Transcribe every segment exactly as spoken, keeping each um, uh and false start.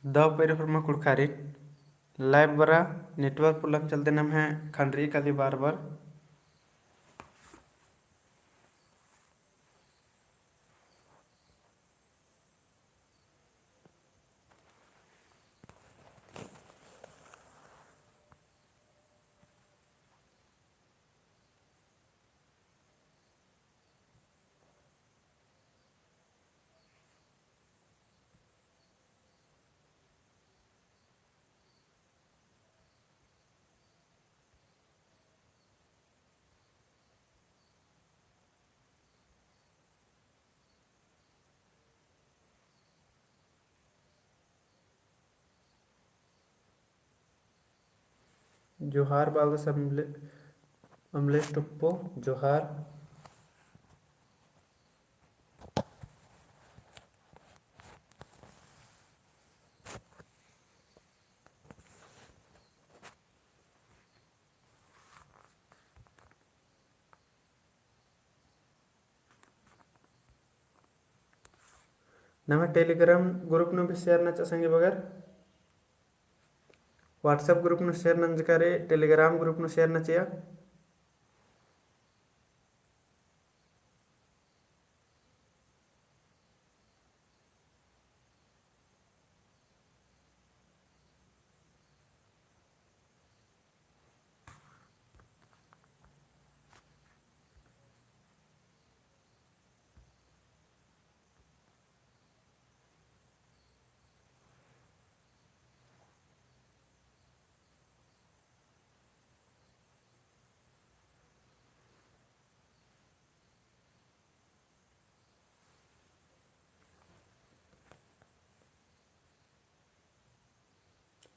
दव पैरी होरमा कुँड़ुख़ारिन। Live बरा, network problem चलते नम्है खंडरी काली बार बार। जोहार बालदस अमले-, अमलेश टुप्पो, जोहार। नम्है Telegram group नू भी share नचा संगी बगर। WhatsApp group नू share नंजका रई, Telegram group नू share नचिया।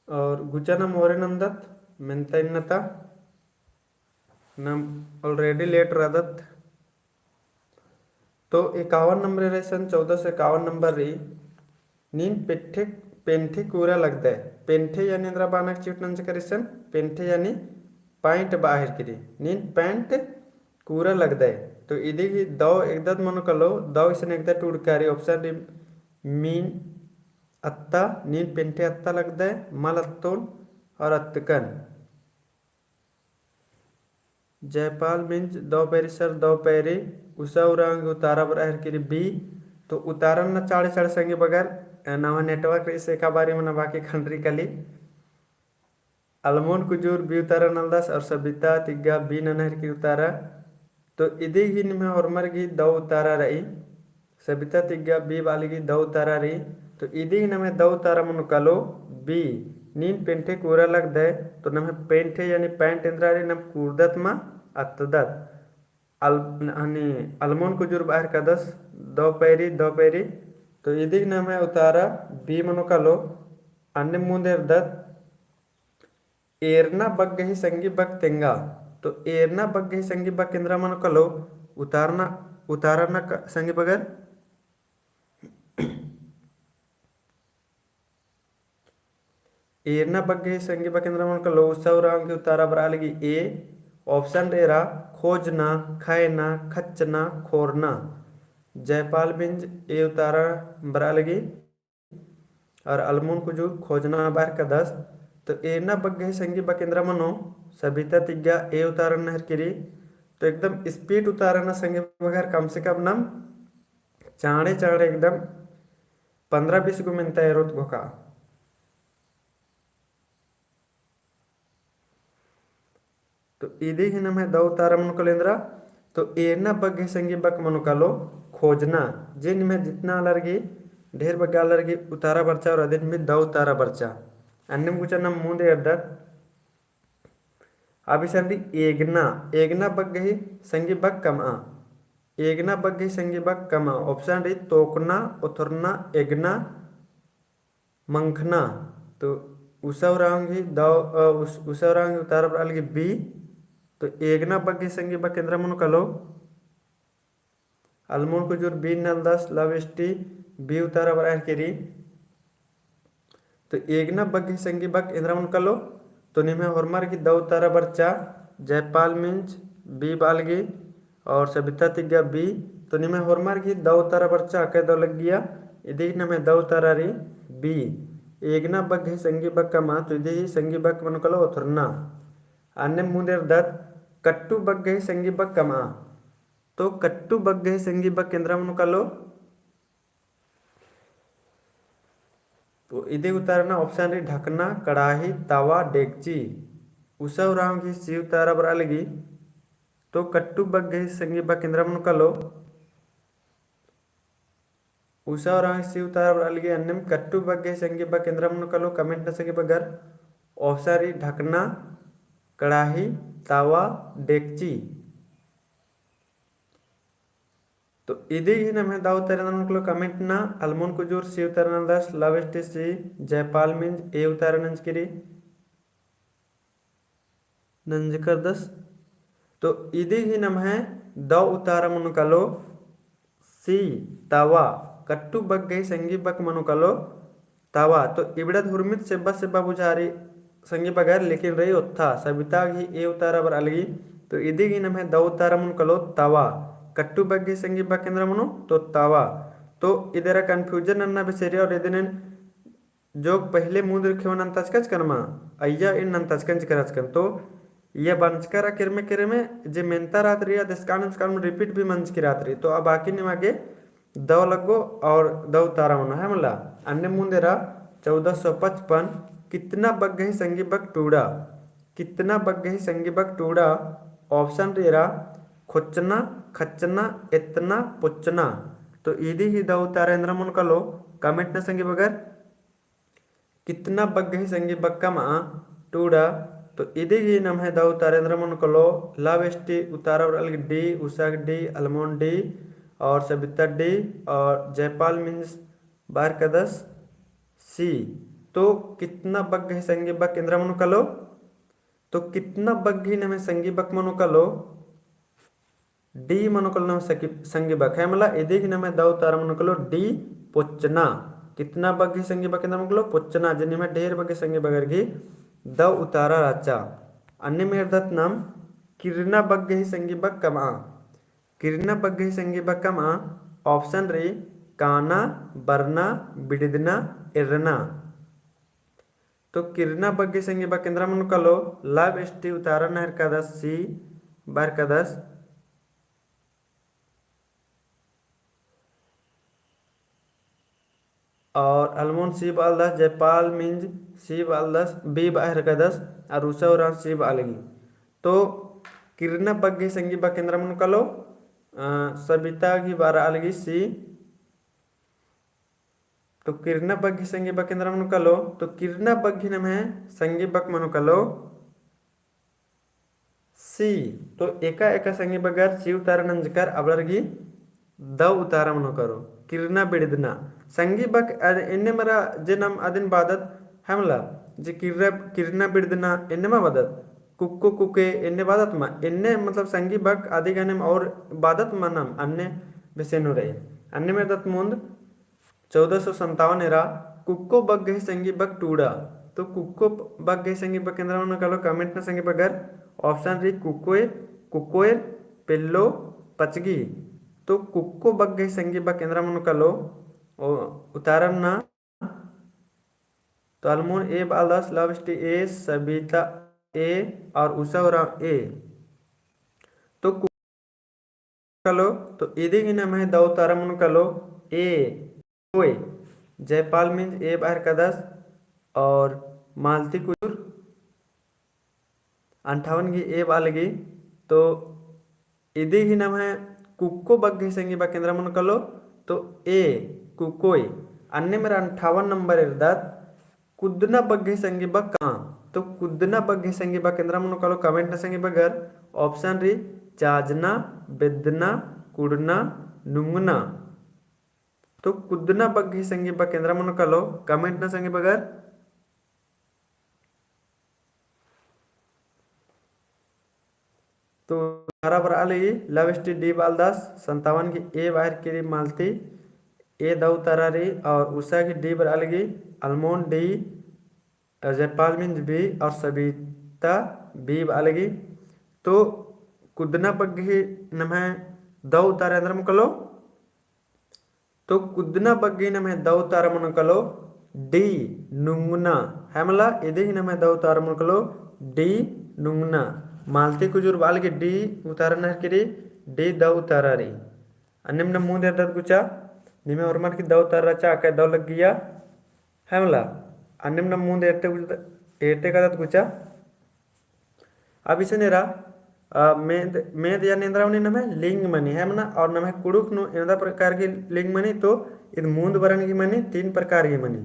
और गुचा नम ओरे नन्दत, मेन्ता इन्नता, नम already late रअदत। तो इक्यावन नंबर रई सन, चौदह सौ इक्यावन नंबर रई, नीन पेंठे, पेंठे कूरा लगदय। पेंठे यानी एन्दरा बानक चिट नंजकर इसन, पेंठे यानी पैंट बाहिर किरी। नीन पैंट कूरा लगदय। तो इदी गही दव एकदत मनो कलो, दव इसन एकदत टूड़कारी option रई, मीन अत्ता, नीन पेंठे अत्ता लगदय, मल अत्तोन और अत्तकन। जयपाल मिंज दव पैरी सर, दव पैरी। उषा उराँव गही उतारा बरआ हेलरकी रई B। तो उतारा नना चाड़े चाड़े संगी बगर, नम्है network रई से एका बारी मना बाकी खंडरी काली। अलमोन कुजूर B उतारा नलदस और सबिता तिग्गा B नना हेलरकी रई उतारा। तो इदी गही निम्है होरमर गही दव उतारा रई। सबिता तिग्गा B बाली गही दव उतारा रई। तो इदी गही नम्है दव उतारा मनो कालो B। नीन पेंठे कूरा लगदय, तो नम्है पेंठे यानी पैंट एन्दरा रई, नम कूरदत मा अत्तदत। अल-, हनी अलमोन कुजूर बअर कादस, दव पैरी, दव पैरी। तो इदी गही नम्है उतारा B मनो कालो। अन्ने मुन्द एरदत, एरना बग्गे ही संगी बक तेंगा। तो एरना बग्गे ही संगी बक एन्दरा मनो कालो, उतारा नना, उतारा नना क-, संगी बगर। एरना बग्गे ही संगी बक एन्दरा मनो कालो, उषा उराँव गही उतारा बरआ लगी A। Option रई एरा, खोजना, खैना, खच्चना, खोरना। जयपाल मिंज A उतारा बरआ लगी। और अलमोन कुजूर खोजना बअर कादस। तो एरना बग्गे ही संगी बक एन्दरा मनो, सबिता तिग्गा A उतारा नना हेलरकी रई। तो एकदम speed उतारा नना संगी बगर, कम से कम नम चाड़े चाड़े एकदम पन्द्रह बीस गो मेन्ता एरोत घोखा। तो इदी गही नम्है दव उतारा मनो कालो एन्दरा। तो एरना बग्गे संगी बक मनो कालो खोजना। जे निम्है जितना आलर गही, ढेर बग्गे आलर गही उतारा बरचा और अदिन भी दव उतारा बरचा। अन्नेम गुचा नम मुन्द एरदत। अब इसन रई एगना, एगना बग्गे ही संगी बक कमआ। एगना बग्गे ही संगी बक कमआ। Option रई तोकना, ओथरना, एगना, मंखना। तो उषा उराँव गही दव, अ, उस-, उषा उराँव गही उतारा बरआ लगी B। तो एगना बग्गे संगी बक एन्दरा मनो कालो। अलमोन कुजूर B नलदस, love story B उतारा बरआ हेलरकी रई। तो एगना बग्गे संगी बक एन्दरा मनो कालो। तो निम्है होरमर गही दव उतारा बरचा, जयपाल मिंज B बाली गही और सबिता तिग्गा B। तो निम्है होरमर गही दव उतारा बरचा, अकय दव लग्गिया। इदी गही नम्है दव उतारा रई B। एगना बग्गे संगी बक कमआ, तो इदी ही संगी बक मनो कालो ओथरना। अन्ने मुन्द एरदत कट्टू बग्गे संगी बक कमआ। तो कट्टू बग्गे संगी बक एन्दरा मनो कालो। तो इदी उतारना option रई ढकना, कड़ाही, तवा, डेगची। उसा उराँव गही सी उतारा बरआ लगी। तो कट्टू बग्गे संगी बक एन्दरा मनो कालो। उसा उराँव गही सी उतारा बरआ लगी, अन्नेम कट्टू बग्गे संगी बक एन्दरा मनो कालो comment ना संगी बगर। Option रई ढकना, कड़ाही, तवा, डेगची। तो इदी गही नम्है दव उतारा एन्दरा मनो कालो comment ना। अलमोन कुजूर सी उतारा नंजकदस, last सी, जयपाल मिंज ए उतारा नंजकी रई। नंजकदस। तो इदी गही नम्है दव उतारा मनो कालो सी, तवा। कट्टू बग्गे संगी बक मनो कालो तवा। तो इबड़ा हुरमित सेब्बा सेब्बा बुझारी संगी बगर, लेकिन रई ओत्था, सबिता गही ए उतारा बरआ लगी। तो इदी गही नम्है दव उतारा मनो कालो तवा। कट्टू बग्गे संगी बक एन्दरा मनो, तो तवा। तो इदेरा confusion नन्ना बेसेरी और इदिन जोक पहिले मुन्द रखेवन नन्तचकन चिकन मा, अइय्या एन नन्तचकन चिकन रहचकन। तो इय्या बंचका रआ केरमे केरमे जे मेन्ता रहत रई, अद एसकान एसकान repeat भी मंजकी रहत रई। तो अब आखिर निमा गे दव लग्गो और दव उतारा मनो है मला। अन्ने मुन्द एरा चौदह सौ पचपन, कितना बग्गे संगी बक टूड़ा। कितना बग्गे संगी बक टूड़ा। Option रई एरा खोचना, खचना, एतना, पोचना। तो इदी ही दव उतारा एन्दरा मनो कालो comment ना संगी बगर। कितना बग्गे संगी बक कमआ टूड़ा। तो इदी गही नम्है दव उतारा एन्दरा मनो कालो। Last उतारा बरआ लगी D, उसा गही D, अलमोन D और सबिता D और जयपाल मिंज बअर कदस C। तो कितना बग्गे संगी बक एन्दरा मनो कालो। तो कितना बग्गे नम्है संगी बक मनो कालो D मनो कालो नम्है सकी-, संगी बक है मला। इदी गही नम्है दव उतारा मनो कालो D पोचना। कितना बग्गे संगी बक एन्दरा मनो कालो पोचना। जे निम्है ढेर बग्गे संगी बगर गही दव उतारा रहचा। अन्नेम एरदत नाम किरना बग्गे संगी बक कमआ। किरना बग्गे संगी बक कमआ। Option रई काना, बरना, बिड़दना, एरना। तो किरना बग्गे संगी बक एन्दरा मनो कालो। Last उतारा नहर कदस C बअर कदस। और अलमोन C बआलदस, जयपाल मिंज C बआलदस, B बअर कदस, और उसा उराँव C बआ लगी। तो किरना बग्गे संगी बक एन्दरा मनो कालो, अ, सबिता गही बरआ लगी C। तो किरना बग्गे संगी बक एन्दरा मनो कालो, तो किरना बग्गे नम्है संगी बक मनो कालो C। तो एका एका संगी बगर C उतारा नंजकर अबड़र गही दव उतारा मनो कालो। किरना बिड़दना संगी बक अद-, एन्ने मरा जे नाम अदिन बअदत है मला, जे किरना, किरना बिड़दना एन्ने मा बअदत, कुक्को कुके एन्ने बअदत मा, एन्ने मतलब संगी बक अदी गनेम और बअदत मा नाम, अन्ने बेसे नू रई। अन्नेम एरदत मुन्द चौदह सौ संतावन एरा कुक्को बग्गे संगी बक टूड़ा। तो कुक्को बग्गे संगी बक एन्दरा मनो कालो comment ना संगी बगर। Option रई कुकोय, कुकोयर, पेल्लो, पचगी। तो कुक्को बग्गे संगी बक एन्दरा मनो कालो, ओ, उतारम ना। तो अलमोन A बआलदस, last A, सबिता A और उसा उराँव A। तो कु-, कालो, तो इदी गही नम्है दव उतारा मनो कालो A, ओय। जयपाल मिंज A बअर कदस और मालती कुजूर अंठावन गही A बआ लगी। तो इदी गही नम्है कुक्को बग्गे संगी बक एन्दरा मनो कालो, तो A, कुकोय। अन्नेम एरा अंठावन नंबर एरदत, कुदना बग्गे संगी बक कमआ। तो कुदना बग्गे संगी बक एन्दरा मनो कालो comment ना संगी बगर। Option रई चाजना, बेद्दना, कुड़ना, नुंगना। तो कुदना बग्गे संगी बक एन्दरा मनो कालो comment ना संगी बगर। तो उतारा बरआ लगी last D बआलदस, संतावन गही A बअर केरी मालती, A दव उतारा रई और उसा गही D बरआ लगी, अलमोन D, जयपाल मिंज B और सबिता B बआ लगी। तो कुदना बग्गे नम्है दव उतारा एन्दरा मनो कालो। तो कुदना बग्गे नम्है दव उतारा मनो कालो D नुंगना, है मला, इदी ही नम्है दौ उतारा मनो कालो, D नुंगना। मालती कुजूर बआ लगी D उतारा नहर की रई, D दौ उतारा रई। अन्नेम नम मुन्द एरदत गुचा, निम्है होरमर की दौ उतारा रहचा, अकय दौ लग्गिया, है मला। अन्नेम नम मुन्द एरते गुचा, एरते कादत गुचा। अब इसन एरा, अ, मेद, मेद यानी एन्दरा मनी नम्है लिंग मनी, है मना, और नम्है कुँड़ुख़ नू एवंदा प्रकार की लिंग मनी, तो इद मुन्द बरन की मनी, तीन प्रकार की मनी।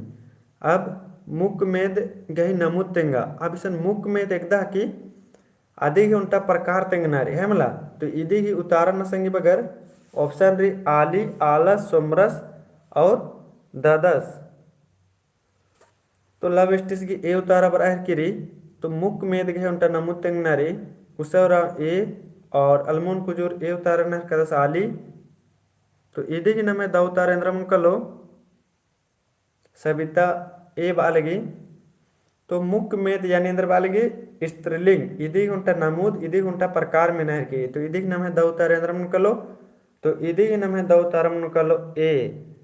अब मुक्क मेद गही नमुद तेंगा। अब इसन मुक्क मेद एकदा की अदी ही ओन्टा प्रकार तेंगना रई, है मला। तो इदी ही उतारा ना संगी बगर option रई आली, आलस, सोमरस और ददस। तो love stage की A उतारा बरआ हेलरकी रई, तो मुक्क मेद गही ओन्टा नमुद तेंगना रई, उसावरा A और अलमोन कुजूर A उतारा नहर कादस आली। तो इदी ही नम्है दौ उतारा एन्दरा मनो कालो, सबिता A बआ लगी। तो मुक्क मेद यानी एन्दरा बआ लगी स्त्रीलिंग, इदी ही ओन्टा नमुद, इदी ही ओन्टा प्रकार मेना हेलरकी। तो इदी ही नम्है दौ उतारा एन्दरा मनो कालो, तो इदी ही नम्है दौ उतारा मनो कालो A,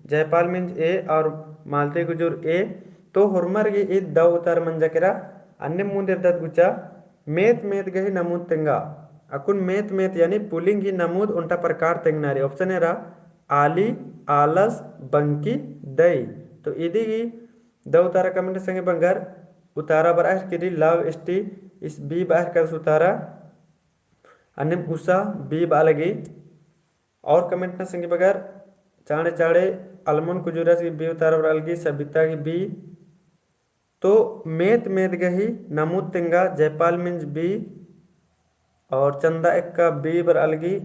जयपाल मिंज A और मालती कुजूर A। तो होरमर गे ईद दौ उतारा मंजा केरा। अन्नेम मुन्द एरदत गुचा, मेत मेत गही नमुद तेंगा। अक्कुन मेत मेत यानी पुलिंग ही नमुद ओन्टा प्रकार तेंगना रई। Option एरा आली, आलस, बंकी, दई। तो इदी ही दौ उतारा comment संगी बगर उतारा बरआ हेलरकी रई love stage, इस B बआ हेलरकस उतारा। अन्नेम उसा B बआ लगी। और comment ना संगी बगर चाँड़े चाँड़े अलमोन कुजूरस गे B उतारा बरआ लगी, सबिता गे B। तो मेत मेत गही नमुद तेंगा, जयपाल मिंज B और चंदा एक्का B बरआ लगी।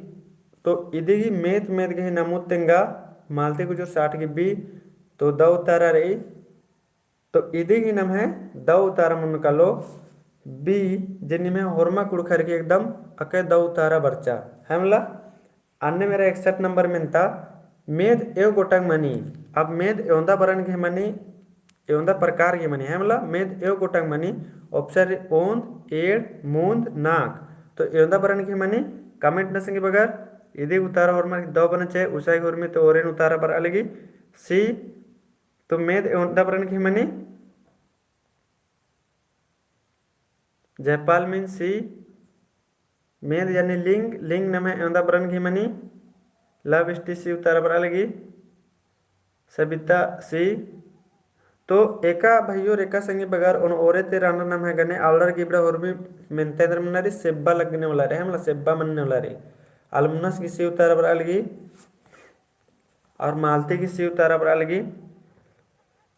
तो इदी ही मेत मेत गही नमुद तेंगा, मालती कुजूर साठ गे B। तो दौ उतारा रई। तो इदी ही नम्है दौ उतारा मनो कालो B, जे निम्है होरमा कुँड़ुख़र की एकदम अकय दौ उतारा बरचा, है मला। अन्नेम एरा एकसठ नंबर मेन्ता, मेद एव गोटंग मनी। अब मेद एवंदा बरन गे मनी, एवंदा प्रकार गे मनी, है मला, मेद एव गोटंग मनी। Option रई ओन्द, एंड़, मुन्द, नाक। तो एवंदा बरन गे मनी, comment ना संगी बगर, इदी उतारा होरमर दौ बरचा, उसा गे होरमी तो ओरेन उतारा बरआ लगी, C। तो मेद एवंदा बरन गे मनी, जयपाल मिंज C, मेद यानी लिंग, लिंग नम्है एवंदा बरन गे मनी, love stage C उतारा बरआ लगी, सबिता C। तो एका भइयोर एका संगी बगर ओन ओरे ती रअनर नम्है गने आलर गे इबड़ा होरमी मेन्ता एन्दरा मन्ना रई, सेब्बा लगने वाला रई, है मला, सेब्बा मन्ने वाला रई। अलमुनस गे C उतारा बरआ लगी, और मालती गे C उतारा बरआ लगी।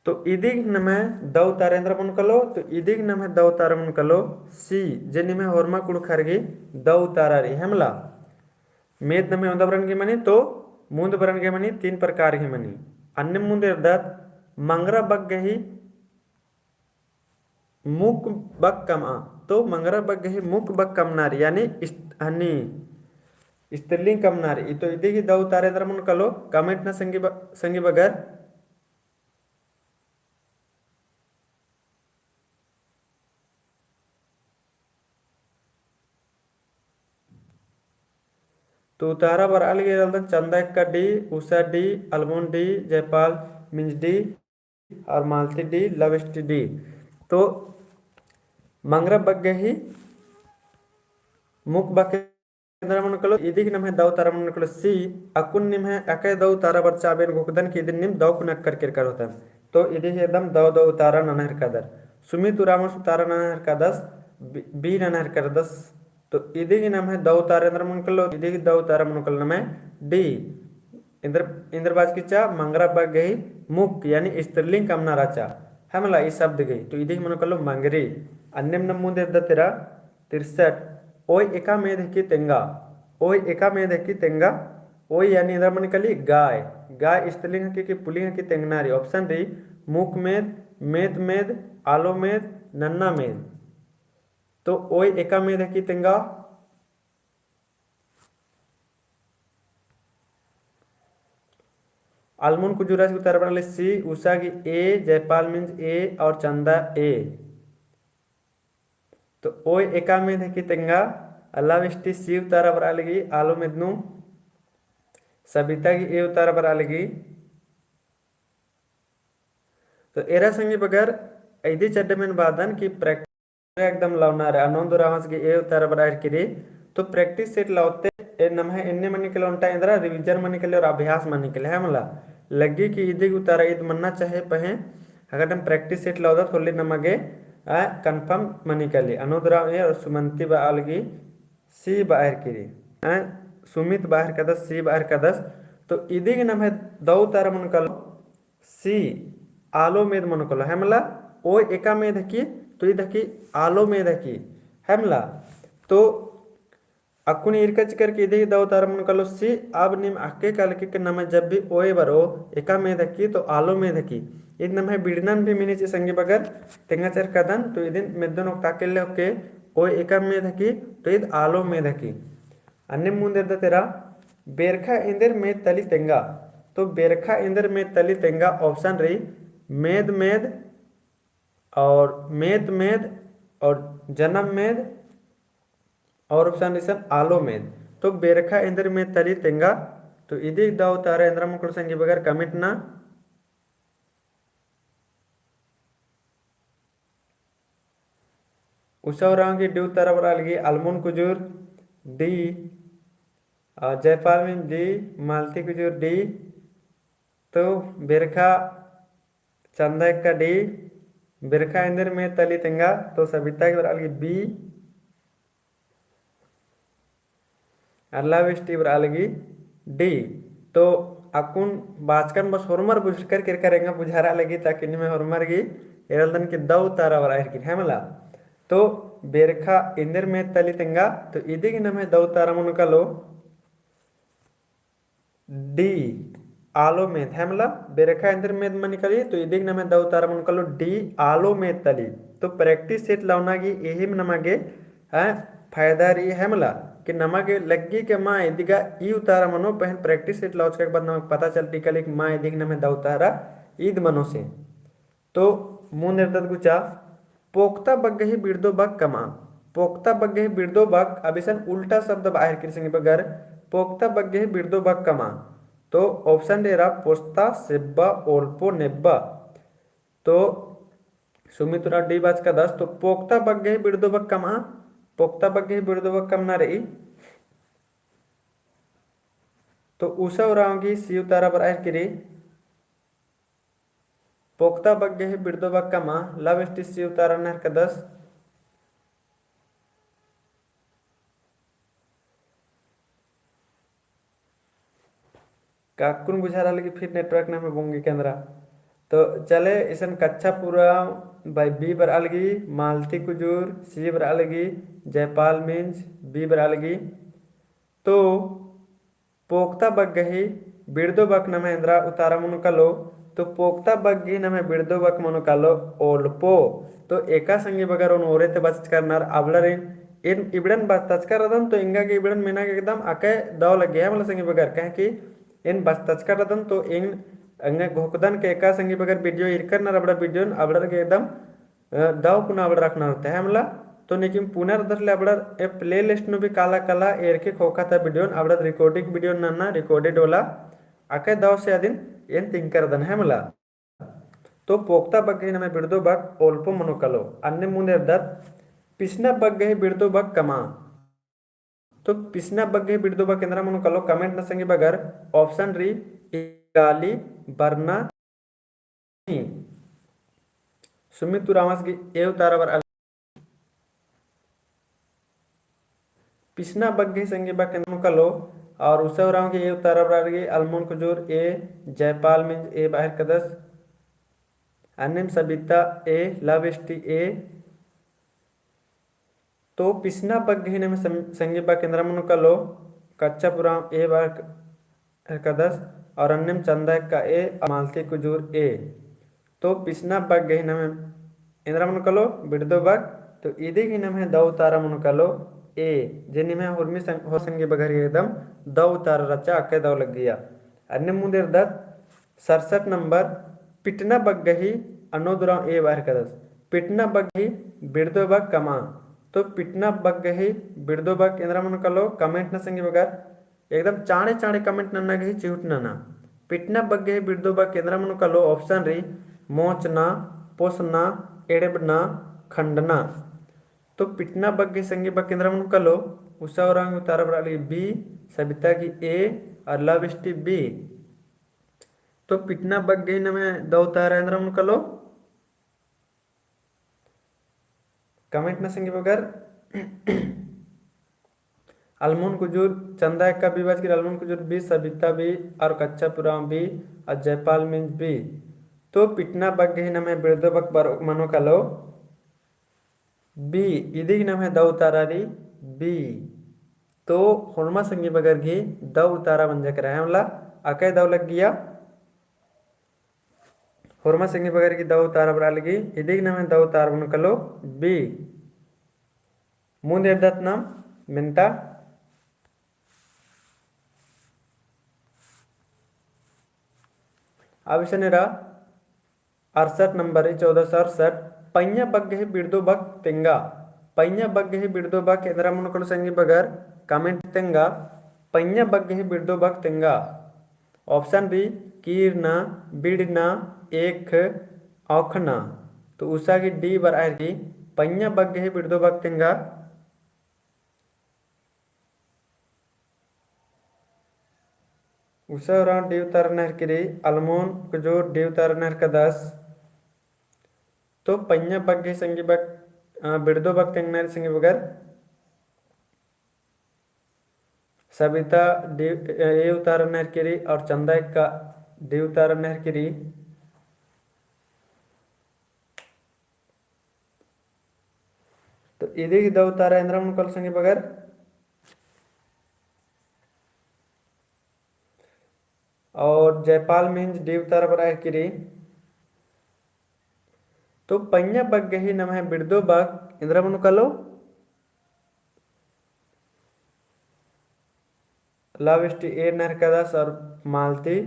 तो इदी गे नम्है दौ उतारा एन्दरा मनो कालो, तो इदी गे नम्है दौ उतारा मनो कालो C, जे निम्है होरमा कुँड़ुख़र गे दौ उतारा रई, है मला। मेद नम्है एवंदा बरन गे मनी, तो मुन्द बरन गे मनी, तीन प्रकार गे मनी। अन्नेम मुन्द एरदत, मंगरा बग्गे ही मुक्क बक कमआ। तो मंगरा बग्गे ही मुक्क बक कमना रई, यानी इस-, हनी स्त्रीलिंग कमना रई। तो इदी गे दौ उतारा एन्दरा मनो कालो, comment ना संगी ब-, संगी बगर। तो उतारा बरआ लगी रअदन चंदा एक्का D, उषा D, अलमोन D, जयपाल मिंज D, और मालती D, love stage D। तो मंगरा बग्गे ही मुक्क बक एन्दरा मनो कालो, इदी गे नम्है दौ उतारा मनो कालो C। अक्कुन निम्है अकय दौ उतारा बरचा, अबेन घोखदन कि इदिन नीम दौ कुना अक्कर केरकर होतन। तो इदी गे एकदम दौ दौ उतारा नना हेलरकदर। सुमित उराँवस उतारा नना हेलरकदस, B, B नना हेलरकदस। तो इदी गे नम्है दौ उतारा एन्दरा मनो कालो, इदी गे दौ उतारा मनो कालो नम्है D। एन्देर, एन्देर बाचकी रहचा, मंगरा बग्गे ही मुक्क, यानी स्त्रीलिंग कमना रहचा, है मला, ई शब्द गही। तो इदी गे मनो कालो मंगरी। अन्नेम नम मुन्द एरदत एरा तिरसठ, ओय एका मेद हिकी तेंगा। ओय एका मेद हिकी तेंगा। ओय यानी एन्दरा मनो काली गाय। गाय स्त्रीलिंग हिकी कि पुलिंग हिकी तेंगना रई। Option रई, मुक्क मेद, मेत मेद, आलो मेद, नन्ना मेद। तो ओय एका मेद हिकी तेंगा। अलमोन कुजूरस गे उतारा बरआ लगी C, उषा गे A, जयपाल मिंज A और चंदा A। तो ओय एका मेद हिकी तेंगा, love stage C उतारा बरआ लगी, आलो मेद नू। सबिता गे A उतारा बरआ लगी। तो एरा संगी बगर इदी चड्डे मेन बादन कि practice एकदम लौना रे, अनोन दुरावस गे ए उतारा बरआ हेरकी रई। तो practice set लौते ए नम्है एन्ने मनी के लोन्टा एन्दरा revision मनी के लिए और अभ्यास मनी के लिए, है मला? लग्गी कि इदी उतारा ईद मन्ना चाहे पहें, अगर नम practice set लौदत होले नमा गे, आ, confirm मनी के लिए। अनोन दुराव ए और सुमंती बआ लगी सी बआ हेरकी रई। आ, सुमित बआ हेरकदस, सी बआ हेरकदस। तो इदी गे नम्है दौ उतारा मनो कालो सी, आलो मेद मनो कालो, है मला? ओय एका मेद हकी, तो ईद हकी आलो मेद हकी, है मला? तो अक्कुन ईरका चिकर के इदी दौ उतारा मनो कालो सी। अब नीम अक्के कालके कि नम्है जब भी ओय बरओ एका मेद हकी तो आलो मेद हकी। ईद नम्है बिड़नन भी मिनी ची संगी बगर तेंगा चेरकदन, तो इदिन मेद्दन ओक्ता के ले ओके ओय एका मेद हकी, तो ईद आलो मेद हकी। अन्ने मुन्द एरदत एरा, बेरखा एन्देर मेद तली तेंगा। तो बेरखा एन्देर मेद तली तेंगा option रई, मेद मेद और मेद मेद और जनम मेद और option रई इसन आलो मेद। तो बेरखा एन्देर मेद तली तेंगा। तो इदी दौ उतारा एन्दरा मनो कालो संगी बगर comment ना। उसा उराँव गे डी उतारा बरआ लगी अलमुन कुजूर डी, आ, जयपाल मिंज डी, मालती कुजूर डी। तो बेरखा चंदा एक्का डी, बेरखा एन्देर मेद तली तेंगा, तो सबिता गे बरआ लगी बी। अल्ला बेस्टी बरआ लगी डी। तो अक्कुन बाचकन बस होरमर बुझरकर केरकर एंगा बुझारआ लगी, ताकि निम्है होरमर गे एरालदन कि दौ उतारा बरआ हेरकी रई, है मला? तो बेरखा एन्देर मेद तली तेंगा, तो इदी गे नम्है दौ उतारा मनो कालो डी, आलो मेद, है मला? बेरखा एन्देर मेद मनी काली, तो इदी गे नम्है दौ उतारा मनो कालो डी, आलो मेद तली। तो practice set लौना गे एहिम नमा गे, हैं, फायदा रई, है मला? कि नमा गे लग्गी कि मा इदी गा ई उतारा मनो, पहें practice set लौचका के बाद नमा गे पता चलरई काली कि मा इदी गे नम्है दौ उतारा ईद मनो से। तो मुन्द एरदत गुचा, पोक्ता बग्गही बिड़दो बक कमआ। पोक्ता बग्गही बिड़दो बक, अब इसन उल्टा शब्द बआ हेरकी रई संगी बगर, पोक्ता बग्गही बिड़दो बक कमआ। तो option रई एरा पोस्ता, सेब्बा, ओल्पो, नेब्बा। तो सुमित उराँव डी बाचकदस, तो पोक्ता बग्गही बिड़दो बक कमआ, पोक्ता बग्गही बिड़दो बक कमना रई। तो उसा उराँव गे सी उतारा बरआ हेरकी रई। पोक्ता बग्गही बिड़दो बक कमआ, अल्ला बेस्टी सी उतारा नना हेरकदस। का अक्कुन बुझारआ लगी फिर network नम्है बोंगी केंद्रा। तो चले इसन कच्छा पूरा बाई बी बरआ लगी, मालती कुजूर सी बरआ लगी, जयपाल मिंज बी बरआ लगी। तो पोक्ता बग्गही बिड़दो बक नम्है एन्दरा उतारा मनो कालो, तो पोक्ता बग्गही नम्है बिड़दो बक मनो कालो ओल्पो। तो एका संगी बगर ओन ओरे ती बचचका रअनर, अबड़र एन, एन इबड़न बचतचका रअदन, तो एंगा गे इबड़न मेना गे एकदम अकय दौ लग्गी है मला संगी बगर, काहे कि एन बचतचका रअदन, तो एन एंगा घोखदन कि एका संगी बगर video ईरकर रअनर अबड़ा video, अबड़र गे एकदम अ, दौ कुना अबड़र अख़ना रहचा है मला। तो नीकिम पुना रअदर ले अबड़र ए playlist नू भी काला काला एरके ख़ोख़ा ता video, अबड़र recording video नन्ना recorded वाला, अकय दौ से अदिन एन तिंकर रअदन है मला। तो पोक्ता बग्गही नम्है बिड़दो बक ओल्पो मनो कालो। अन्ने मुन्द एरदत पिसना बग्गही बिड़दो बक कमआ। तो पिसना बग्गही बिड़दो बक एन्दरा मनो कालो comment नना संगी बगर। Option रई इगाली, बरना। सुमित उराँवस गे ए उतारा बरआ लगी। पिसना बग्गही संगी बक एन्दरा मनो कालो, और उसा उराँव गे ए उतारा बरआ लगी, अलमोन कुजूर ए, जयपाल मिंज ए बआ हेरकदस, अन्नेम सबिता ए, अल्ला बेस्टी ए, तो पिसना बग्गही नम्है सं-, संगी बक एन्दरा मनो कालो, कच्छा पूरा ए बआ हेरकदस, और अन्नेम चंदा एक्का ए, मालती कुजूर ए। तो पिसना बग्गही नम्है एन्दरा मनो कालो, बिड़दो बक, तो इदी गही नम्है दौ उतारा मनो कालो ए, जे निम्है होरमी संग-, होर संगी बगर एकदम दौ उतारा रहचा, अक्कय दौ लग्गिया। अन्नेम मुन्द एरदत, सड़सठ नंबर, पिटना बग्गही, अन्नो दुराव ए बआ हेरकदस। पिटना बग्गही बिड़दो बक कमआ। तो पिटना बग्गही बिड़दो बक एन्दरा मनो कालो, comment नना संगी बगर। एकदम चाँड़े चाँड़े comment नन्ना गही चिहुट नना। पिटना बग्गही बिड़दो बक एन्दरा मनो कालो, option रई मोचना, पोसना, एड़ेबना, खंडना। तो पिटना बग्गे संगी बग्गे एन्दरा मनो कालो, उसा उराँव गे उतारा बरआ लगी B, सबिता गही A और लाविष्टी B। तो पिटना बग्गे ही नम्है दौ उतारा एन्दरा मनो कालो। Comment ना संगी बगर। अलमुन कुजूर चंदा एक्का B बाचकी रई, अलमुन कुजूर B, सबिता B, और कच्छप उराँव B, और जयपाल मिंज B। तो पिटना बग्गे ही नम्है बिड़दो बक बर मनो कालो B, इदिग नम्है दौ उतारा रई B। तो होरमा संगी बगर गही दौ उतारा मंजा केरा है मला, अकय दौ लग्गिया। होरमा संगी बगर गही दौ उतारा बरआ लगी, इदिग नम्है दौ उतारा मनो कालो B। मुन्द एरदत नाम मेन्ता। अब इसन एरा अड़सठ नंबर, चौदह सौ अड़सठ, पइयाँ बग्गे ही बिड़दो बक तेंगा। पइयाँ बग्गे ही बिड़दो बक एन्दरा मनो कालो संगी बगर, comment तेंगा, पइयाँ बग्गे ही बिड़दो बक तेंगा। Option रई, कीरना, बिड़ना, एख, औखना। तो उसा गही D बरआ लगी, पइयाँ बग्गे ही बिड़दो बक तेंगा। उसा उराँव D उतारा नहरकी रई, अलमुन कुजूर D उतारा नहरकदस। तो पइयाँ बग्गे संगी बक, अ, बिड़दो बक तेंगना रई संगी बगर। सबिता D, A उतारा नहरकी रई और चंदा एक्का D उतारा नहरकी रई। तो इदिग दौ उतारा एन्दरा मनो कालो संगी बगर। और जयपाल मिंज D उतारा बरआ लगी रई। तो पइयाँ बग्गे ही नम्है बिड़दो बक एन्दरा मनो कालो। लाविष्टी A नहरकदस और मालती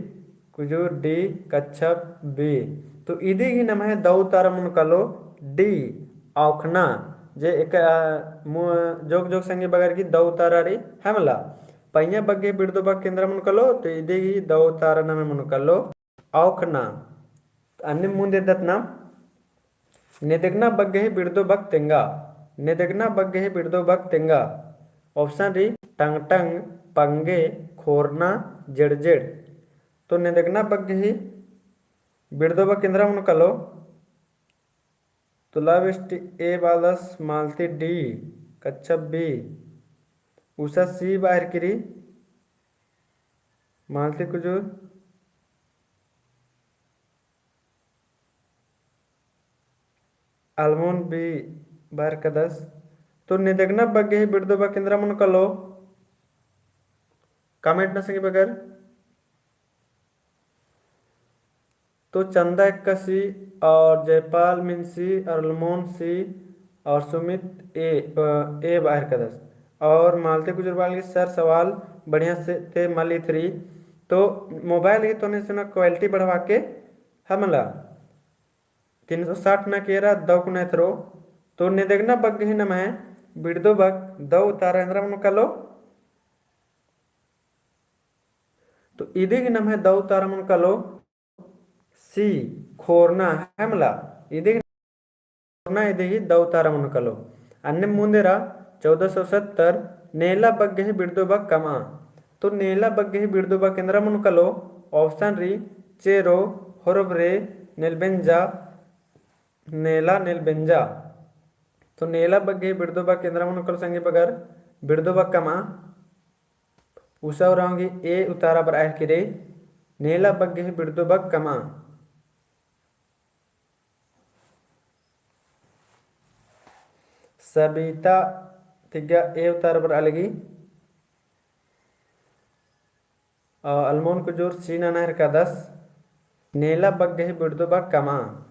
कुजूर D, कच्छप B। तो इदिग ही नम्है दौ उतारा मनो कालो D, औखना। जे एक, अ, मु-, जोक जोक संगी बगर गही दौ उतारा रई है मला। पइयाँ बग्गे बिड़दो बक एन्दरा मनो कालो, तो इदिग ही दौ उतारा नम्है मनो कालो औखना। अन्ने मुन्द एरदत नाम, नेदगना बग्गे ही बिड़दो बक तेंगा। नेदगना बग्गे ही बिड़दो बक तेंगा। Option रई टंगटंग, पंगे, खोरना, जेड़जेड़। तो नेदगना बग्गे ही बिड़दो बक एन्दरा मनो कालो। तो लाविष्टी A बआलदस, मालती D, कच्छप B, उसा C बआ लगी रई, मालती कुजूर, अलमुन B बरआ लगी रई। तो नेदगना बग्गे ही बिड़दो बक एन्दरा मनो कालो, comment ना संगी बगर। तो चंदा एक्का C और जयपाल मिंज C और अलमोन C और सुमित A, अ, A बआ लगी रई। और मालती कुजूर बआ लगी sir सवाल बढ़िया से ते मल इथरी। तो mobile ही तोने सुना quality बढ़वा के हमला तीन सौ साठ ना केरा दौ कुना एथरो। तो नेदगना बग्गे ही नम्है बिड़दो बक दौ उतारा एन्दरा मनो कालो। तो इदिग नम्है दौ उतारा मनो कालो C, खोरना हमला। इदिग खोरना इदिग दौ उतारा मनो कालो। अन्ने मुन्देरा चौदह सौ सत्तर, नेला बग्गे ही बिड़दो बक कमआ। तो नेला बग्गे ही बिड़दो बक एन्दरा मनो कालो, option रई, चेरो, होरबरे, नेलबेंजा, नेला नेलबेंजा। तो नेला बग्गे ही बिड़दो बक एन्दरा मनो कालो संगी बगर, बिड़दो बक कमआ। उसा उराँव गही A उतारा बरआ लगी रई, नेला बग्गे ही बिड़दो बक कमआ। सबिता तिग्गा A उतारा बरआ लगी। अ, अलमोन कुजूर C नना हेरकादस, नेला बग्गे ही बिड़दो बक कमआ।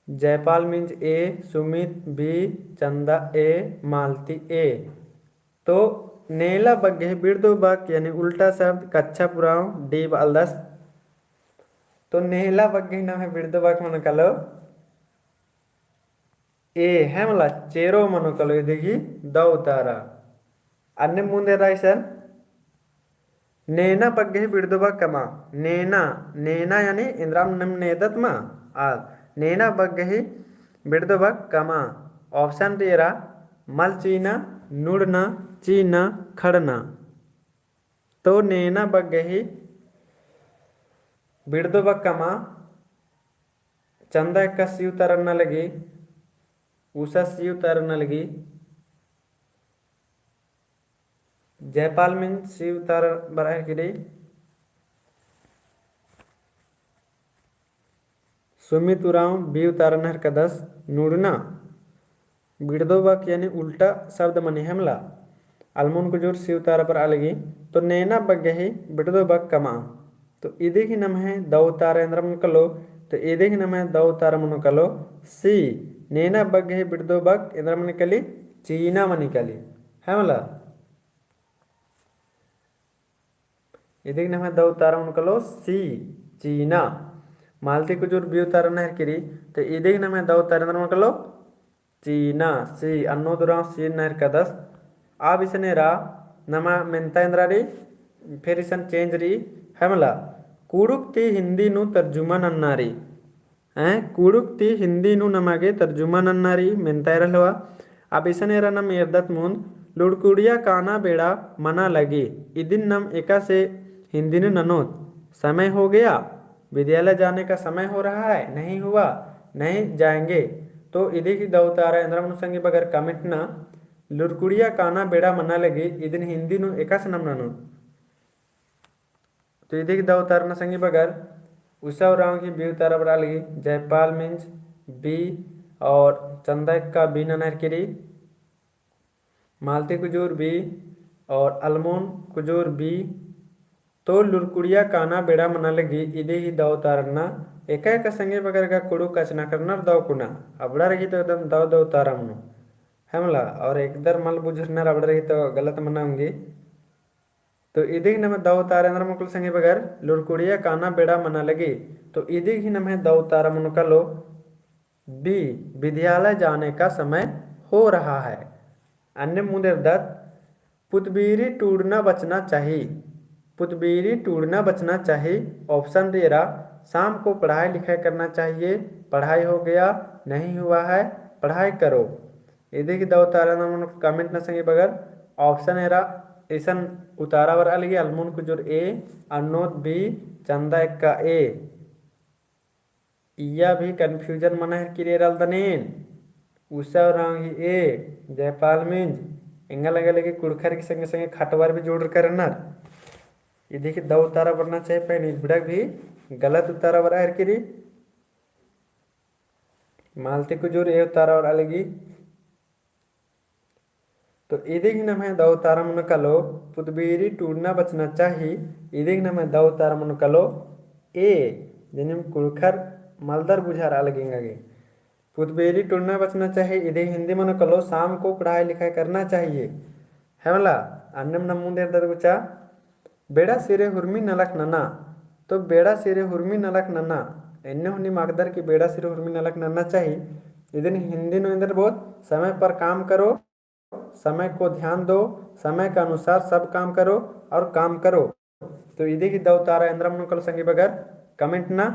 जयपाल मिंज A, सुमित B, चंदा A, मालती A। तो नेला बग्गे ही बिड़दो बक यानी उल्टा शब्द कच्छप उराँव D बआलदस। तो नेला बग्गे ही नम्है बिड़दो बक मनो कालो A, हमला चेरो मनो कालो इदिगी दौ उतारा। अन्ने मुन्द एरा इसन, नेना बग्गे ही बिड़दो बक कमा। नेना, नेना यानी एन्दरा नीम नेदत मा, आ नेना बग्गे ही बिड़दो बक कमा। Option रई एरा, मल चीना, नुड़ना, चीना, खड़ना। तो नेना बग्गे ही बिड़दो बक कमा। चंदा एक्का सी उतारा नना लगी, उषा सी उतारा नना लगी, जयपाल मिंज सी उतारा बरआ हेलरकी रई, सुमित उराँव बी उतारा नना हेलरकदस, नुड़ना बिड़दो बक यानी उल्टा शब्द मनी हेमला। अलमुन कुजूर सी उतारा बरआ लगी, तो नेना बग्गे ही बिड़दो बक कमा। तो इदी गही नम्है दौ उतारा एन्दरा मनो कालो, तो इदी गही नम्है दौ उतारा मनो कालो सी, नेना बग्गे ही बिड़दो बक एन्दरा मनी काली, चीना मनी काली, हेमला। इदी गही नम्है दौ उतारा मनो कालो सी, चीना। मालती कुजूर बी उतारा नना हेलरकी रई, तो इदी गही नम्है दौ उतारा एन्दरा मनो कालो चीना, सी, अन्नोद उराँव सी नना हेलरकदस। अब इसन एरा नमा मेन्ता एन्दरा रई, फिर इसन change रई, हेमला। कुँड़ुख़ ती हिन्दी नू तर्जुमा नन्ना रई। हैं, कुँड़ुख़ ती हिन्दी नू नमा गे तर्जुमा नन्ना रई, मेन्ता एरा हेलरआ। अब इसन एरा नाम एरदत मुन्द, लुड़कुड़िया काना बेड़ा मना लगी। इदिन नाम एकासे हिन्दी नू ननोत, समय हो गया, विद्यालय जाने का समय हो रहा है, नहीं हुआ, नहीं जाएंगे। तो इदी गही दौ उतारा एन्दरा मनो संगी बगर comment नना, लुड़कुड़िया काना बेड़ा मना लगी, इदिन हिन्दी नू एकासे नाम ननोत। तो इदी गही दौ उतारा नना संगी बगर, उषा उराँव गही बी उतारा बरआ लगी, जयपाल मिंज बी और चंदा एक्का बी नना हेलरकी रई, मालती कुजूर बी और अलमुन कुजूर बी। तो लुड़कुड़िया काना बेड़ा मना लगी, इदी गही दौ उतारा नना। एका एका संगी बगर गा कुँड़ुख़ कछनखरनर दौ कुना, अबड़ार गही तो एकदम दौ दौ उतारा मनो, हेमला, और एकदर मल बुझुरनर अबड़ार गही तो गलत मना ओंगी। तो इदी गही नम्है दौ उतारा एन्दरा मनो कालो संगी बगर, लुड़कुड़िया काना बेड़ा मना लगी। तो इदी गही नम्है दौ उतारा मनो कालो बी, विद्यालय जाने का समय हो रहा है। अन्ने मुन्द एरदत, पुतबीरी टूड़ना बचना चाही। पुतबीरी टूड़ना बचना चाही। Option रई एरा, शाम को पढ़ाई लिखाई करना चाहिए, पढ़ाई हो गया, नहीं हुआ है, पढ़ाई करो। इदी गही दौ उतारा एन्दरा मनो comment नना संगी बगर। Option एरा इसन उतारा बरआ लगी, अलमुन कुजूर ए, अन्नोद बी, चंदा एक्का ए। इय्या भी confusion मना हेलरकी रई एरा लगदन एन। उषा उराँव गही ए, जयपाल मिंज, एंगा लगा लगी कुँड़ुख़र गही संगे संगे खटवर भी जोड़रकर रअनर। इदी गही दौ उतारा बरना चाही, पहें इबड़ा भी गलत उतारा बरआ हेलरकी रई। मालती कुजूर ए उतारा बरआ लगी। तो इदी गही नम्है दौ उतारा मनो कालो, पुतबीरी टूड़ना बचना चाही। इदी गही नम्है दौ उतारा मनो कालो ए, जनिम कुँड़ुख़र मलदर बुझारआ लगी एंगा गे। पुतबीरी टूड़ना बचना चाही, इदी गही हिन्दी मनो कालो, शाम को पढ़ाई लिखाई करना चाहिए। हेमला, अन्नेम नाम मुन्द एरदत गुचा, बेड़ा सिरे हुरमी नलख नना। तो बेड़ा सिरे हुरमी नलख नना, एन्ने हूँ नीम अख़दर कि बेड़ा सिरे हुरमी नलख नना चाही। इदिन हिन्दी नू एन्देर बओत, समय पर काम करो, समय को ध्यान दो, समय के अनुसार सब काम करो और काम करो। तो इदी गही दौ उतारा एन्दरा मनो कालो संगी बगर comment नना।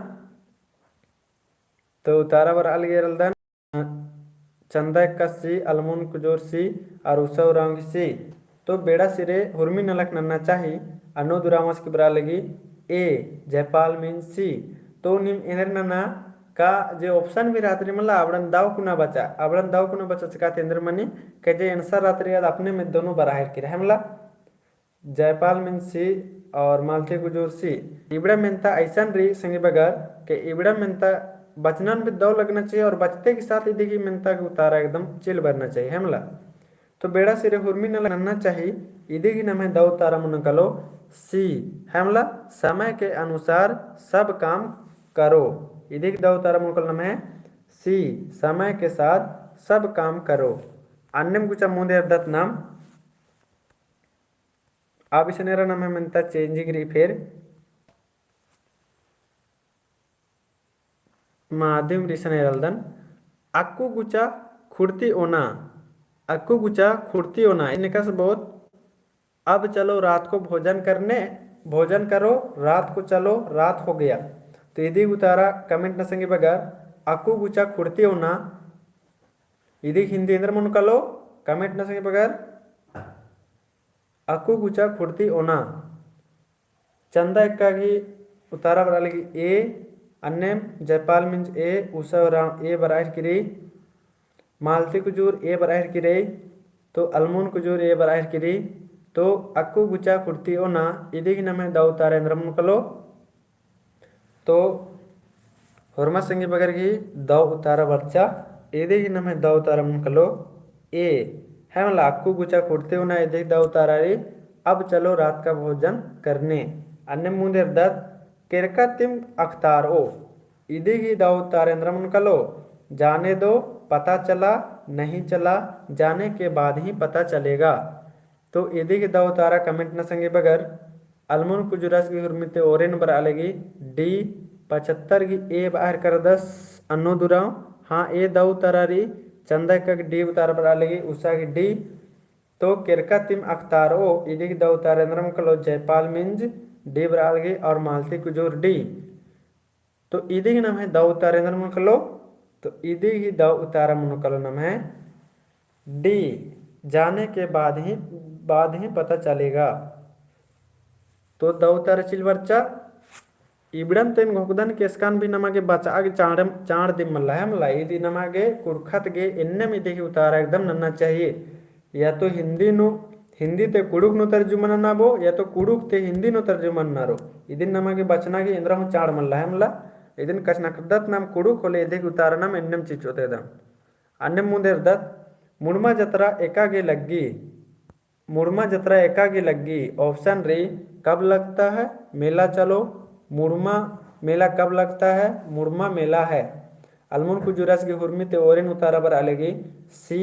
तो उतारा बरआ लगी एरा लगदन, चंदा एक्का सी, अलमुन कुजूर सी, और उषा उराँव गही सी। तो बेड़ा सिरे हुरमी नलख नन्ना चाही, अन्नोद उराँवस गही बरआ लगी ए, जयपाल मिंज सी। तो नीम एन्देर नना का जे option भी रहत रई मला, अबड़न दौ कुना बचा, अबड़न दौ कुना बचा चिका ती एन्देर मनी, का जे answer रहत रई आद अपने मेद्दो नू बरआ हेलरकी रई मला। जयपाल मिंज सी और मालती कुजूर सी। इबड़ा मेन्ता अइसन रई संगी बगर के इबड़ा मेन्ता बचनन भी दौ लगना चाहिए और बचते के साथ इदी गही मेन्ता के उतारा एकदम चिल बरना चाहिए, है मला। तो बेड़ा सिरे हुरमी नलख नन्ना चाहिए, इदी गही नम्है दौ उतारा मनो कालो सी, है मला, समय के अनुसार सब काम करो। इदी गही दौ उतारा मनो कालो नम्है सी, समय के साथ सब काम करो। अन्नेम गुचा मुन्द एरदत नाम अब इसन एरा नम्है मेन्ता changing रई फेर। माध्यम रई इसन एरा लगदन। अक्कु गुचा खुड़ती ओना। अक्कु गुचा खुड़ती ओना। एकासे बओत अब चलो रात को भोजन करने, भोजन करो, रात को चलो, रात हो गया। तो इदी उतारा comment नना संगी बगर, अक्कु गुचा खुड़ती ओना, इदी हिंदी एन्दर मनो कालो, comment नना संगी बगर, अक्कु गुचा खुड़ती ओना। चंदा एक्का गही उतारा बरआ लगी A, अन्नेम जयपाल मिंज A, उषा उराँव A बरआ हेलरकी रई, मालती कुजूर A बरआ हेलरकी रई, तो अलमुन कुजूर A बरआ हेलरकी रई, तो अक्कु गुचा खुड़ती ओना, इदी गही नम्है दौ उतारा एन्दरा मनो कालो। तो होरमा संगी बगर गही दौ उतारा बरचा, इदी गही नम्है दौ उतारा मनो कालो A। है मला अक्कु गुचा खुड़ती ओना इदी गही दौ उतारा रई, अब चलो रात का भोजन करने। अन्नेम मुन्द एरदत, केरका तिम अख़तारओ। इदी गही दौ उतारा एन्दरा मनो कालो, जाने दो, पता चला, नहीं चला, जाने के बाद ही पता चलेगा। तो इदी गही दौ उतारा comment नना संगी बगर, अलमुन कुजूरस गही हुरमी ती ओरेन बरआ लगी D, पचहत्तर गही A बरआ हेलरकदस अन्नोद उराँव। हाँ, A दौ उतारा रई, चंदा एक्का गही D उतारा बरआ लगी, उषा गही D। तो केरका तिम अख़तारओ, इदी गही दौ उतारा एन्दरा मनो कालो, जयपाल मिंज D बरआ लगी और मालती कुजूर D। तो इदी गही नम्है दौ उतारा एन्दरा मनो कालो, तो इदी गही दौ उतारा मनो कालो नम्है D, जाने के बाद ही, बाद ही पता चलेगा। तो दौ उतारा चिल बरचा, इबड़न तेन घोखदन के एसकान भी नमा गे बचआ गे चाँड़, चाँड़ दिम मल्ला है मला, इदी नमा गे कुँड़ुख़त गे एन्नेम इदी गही उतारा एकदम नन्ना चाहिए। या तो हिंदी नू, हिंदी ती कुँड़ुख़ नू तर्जुमा ननाबो, या तो कुँड़ुख़ ती हिंदी नू तर्जुमा ननारो। इदिन नमा गे बचना गे एन्दरा हूँ चाँड़ मल्ला है मला। इदिन कछनखरदत नाम कुँड़ुख़ होले इदी गही उतारा नाम एन्नेम चिच्चोत एकदम। अन्नेम मुन्द एरदत, मुड़मा जतरा एका गे लग्गी। मुड़मा जतरा एका गे लग्गी। Option रई, कब लगता है? मेला चलो। मुड़मा मेला कब लगता है? मुड़मा मेला है। अलमुन कुजूरस गही हुरमी ती ओरेन उतारा बरआ लगी C।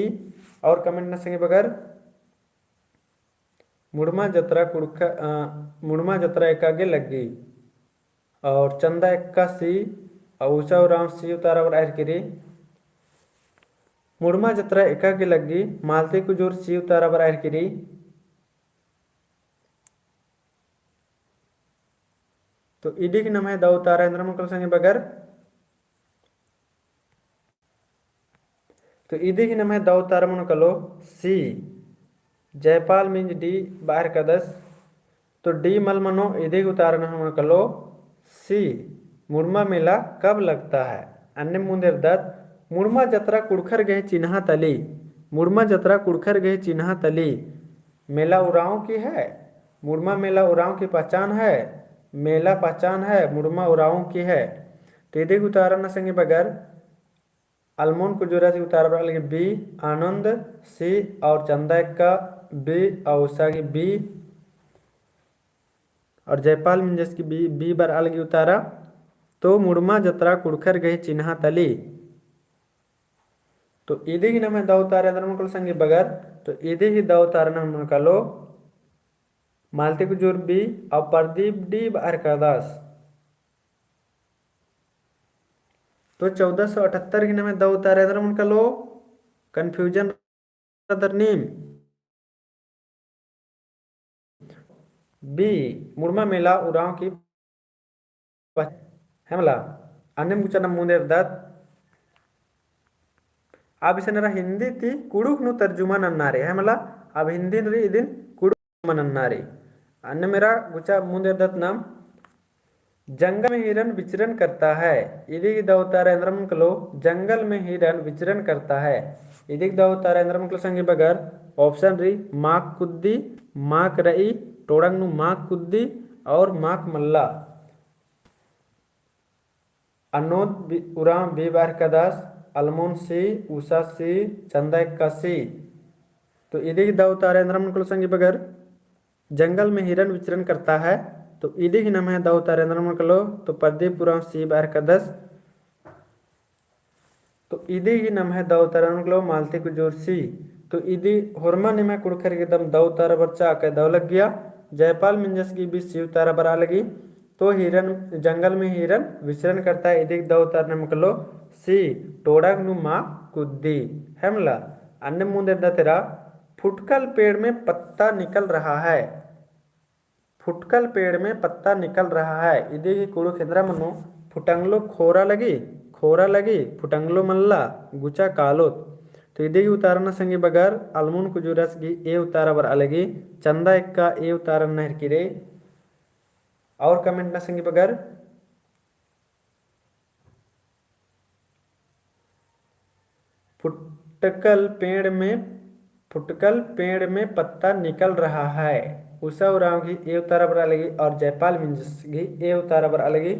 और comment नना संगी बगर, मुड़मा जतरा कुँड़ुख़, अ, मुड़मा जतरा एका गे लग्गी। और चंदा एक्का C, और उषा उराँव C उतारा बरआ हेलरकी रई। मुड़मा जतरा एका गे लग्गी, मालती कुजूर C उतारा बरआ हेलरकी रई। तो इदी गही नम्है दौ उतारा एन्दरा मनो कालो संगी बगर। तो इदी गही नम्है दौ उतारा मनो कालो C, जयपाल मिंज D बरआ हेलरकदस। तो D मल मनो, इदी गही उतारा नम्है मनो कालो C, मुड़मा मेला कब लगता है। अन्नेम मुन्द एरदत, मुड़मा जतरा कुँड़ुख़र गही चिन्हा तली। मुड़मा जतरा कुँड़ुख़र गही चिन्हा तली। मेला उराँव की है। मुड़मा मेला उराँव की पहचान है। मेला पहचान है, मुड़मा उराँव की है। तो इदी गही उतारा नना संगी बगर, अलमोन कुजूरस गही उतारा बरआ लगी B, आनंद C, और चंदा एक्का B, और उषा गही B, और जयपाल मिंजस गही B, B बरआ लगी उतारा। तो मुड़मा जतरा कुँड़ुख़र गही चिन्हा तली। तो इदी गही नम्है दौ उतारा एन्दरा मनो कालो संगी बगर, तो इदी गही दौ उतारा नम्है मनो कालो मालती कुजूर B, और प्रदीप D बरआ हेलरकदस। तो चौदह सौ अठहत्तर गही नम्है दौ उतारा एन्दरा मनो कालो, confusion रअदर नीम। B, मुड़मा मेला उराँव की, है मला, अन्नेम गुचा नाम मुन्द एरदत। अब इसन एरा हिंदी ती कुँड़ुख़ नू तर्जुमा नन्ना रई, है मला, अब हिंदी नू रई इदिन कुँड़ुख़ नू तर्जुमा नन्ना रई। अन्नेम एरा गुचा मुन्द एरदत नाम, जंगल में हिरन विचरण करता है। इदी गही दौ उतारा एन्दरा मनो कालो, जंगल में हिरन विचरण करता है। इदी गही दौ उतारा एन्दरा मनो कालो संगी बगर, option रई माक कुद्दी, माक रई, टोड़ंग नू माक कुद्दी और माक मल्ला। अनोद बी-, उराँव B बरआ हेलरकदस, अलमोन C, उषा C, चंदा एक्का C। तो इदी गही दौ उतारा एन्दरा मनो कालो संगी बगर, जंगल में हिरन विचरण करता है। तो इदी गही नम्है दौ उतारा एन्दरा मनो कालो, तो प्रदीप उराँव C बरआ हेलरकदस। तो इदी गही नम्है दौ उतारा मनो कालो मालती कुजूर C। तो इदी होरमा निम्है कुँड़ुख़र गही एकदम दौ उतारा बरचा, अकय दौ लग्गिया। जयपाल मिंजस गही B C उतारा बरआ लगी। तो हिरन, जंगल में हिरन विचरण करता है, इदी गही दौ उतारा नम्है मनो कालो C, टोड़ंग नू माक कुद्दी, है मला। अन्नेम मुन्द एरदत एरा, फुटकल पेड़ में पत्ता निकल रहा है। फुटकल पेड़ में पत्ता निकल रहा है। इदी गही कुँड़ुख़ एन्दरा मनो, फुटंगलो खोरा लगी, खोरा लगी, फुटंगलो मल्ला, गुचा कालोत। तो इदी गही उतारा नना संगी बगर, अलमुन कुजूरस गही ए उतारा बरआ लगी, चंदा एक्का ए उतारा नना हेरकी रई। और comment नना संगी बगर, फुटकल पेड़ में, फुटकल पेड़ में पत्ता निकल रहा है। उषा उराँव गही ए उतारा बरआ लगी और जयपाल मिंजस गही ए उतारा बरआ लगी।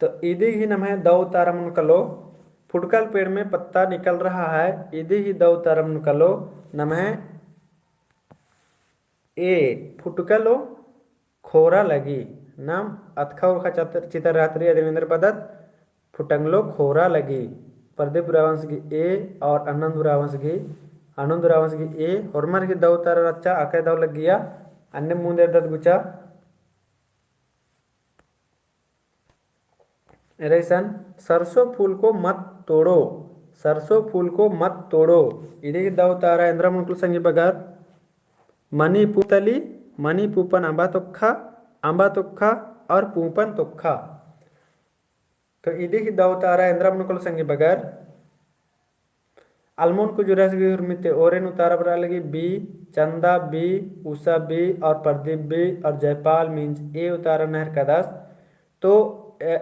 तो इदी गही नम्है दौ उतारा मनो कालो, फुटकल पेड़ में पत्ता निकल रहा है। इदी गही दौ उतारा मनो कालो, नम्है ए फुटकलो खोरा लगी। नाम अतखा उरखा चत-, चितर रहत रई, अदिन एन्देर बअदत फुटंगलो खोरा लगी। प्रदीप उराँवस गही ए और आनंद उराँवस गही, आनंद उराँवस गही ए, होरमर गही दौ उतारा रहचा, अकय दौ लग्गिया, अन्ने मुन्द एरदत गुचा। एरा इसन, सरसों फूल को मत तोड़ो, सरसों फूल को मत तोड़ो। इदी गही दौ उतारा एन्दरा मनो कालो संगी बगर, मनी पूँप तली, मनी पूँपन अम्बा तोक्खा, अम्बा तोक्खा और पूँपन तोक्खा। तो इदी गही दौ उतारा एन्दरा मनो कालो संगी बगर, अलमुन कुजूरस गही हुरमी ती ओरे नू उतारा बरआ लगी बी, चंदा बी, उषा बी और प्रदीप बी और जयपाल मिंज ए उतारा नना हेरकदस। तो, ए,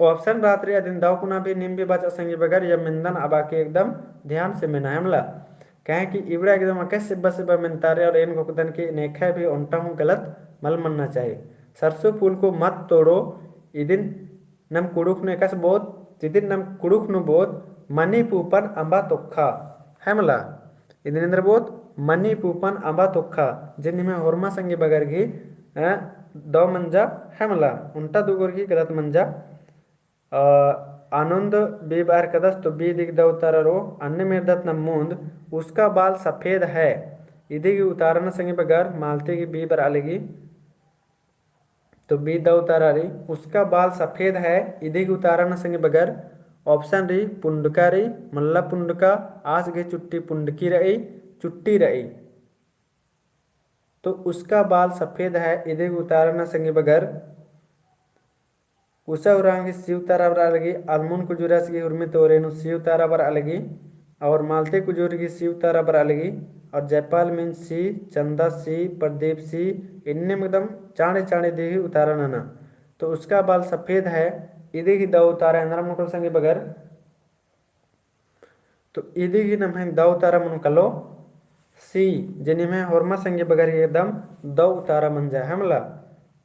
option रहत रई, अदिन दौ कुना भी नीम भी बाचा संगी बगर, या मेन्दन अबा गे एकदम ध्यान से मेना है मला। काहे कि इबड़ा एकदम अकय सिब्बा सिब्बा मेन्तारई और एन घोखदन कि नेखय भी ओन्टा हूँ गलत मल मन्ना चाही। सरसों फूल को मत तोड़ो, इदिन नम कुँड़ुख़ नू एकासे बओत, इदिन नम कुँड़ुख़ नू बओत, मनी पूँपन अम्बा तोक्खा, है मला। इदिन एन्देर बओत, मनी पूँपन अम्बा तोक्खा, जे निम्है होरमा संगी बगर गही, अ, दौ मंजा, है मला, ओन्टा दुगोर गही गलत मंजा। अ, आनंद बी बआ हेरकदस, तो बी इदी गही दौ उतारा रओ। अन्नेम एरदत नम मुन्द, उसका बाल सफेद है। इदी गही उतारा नना संगी बगर, मालती गही बी बरआ लगी। तो बी दौ उतारा रई, उसका बाल सफेद है, इदी गही उतारा नना संगी बगर, option रई, पुंडका रई, मल्ला पुंडका, आस गही चुट्टी पुंडकी रई, चुट्टी रई। तो उसका बाल सफेद है, इदी गही उतारा नना संगी बगर, उषा उराँव गही सी उतारा बरआ लगी, अलमुन कुजूरस गही हुरमी ती ओरे नू सी उतारा बरआ लगी, और मालती कुजूर गही सी उतारा बरआ लगी, और जयपाल मिंज सी, चंदा सी, प्रदीप सी, एन्नेम एकदम चाँड़े चाँड़े इदी गही उतारा नना। तो उसका बाल सफेद है, इदी गही दौ उतारा एन्दरा मनो कालो संगी बगर। तो इदी गही नम्है दौ उतारा मनो कालो सी, जे निम्है होरमा संगी बगर गही एकदम दौ उतारा मंजा, है मला।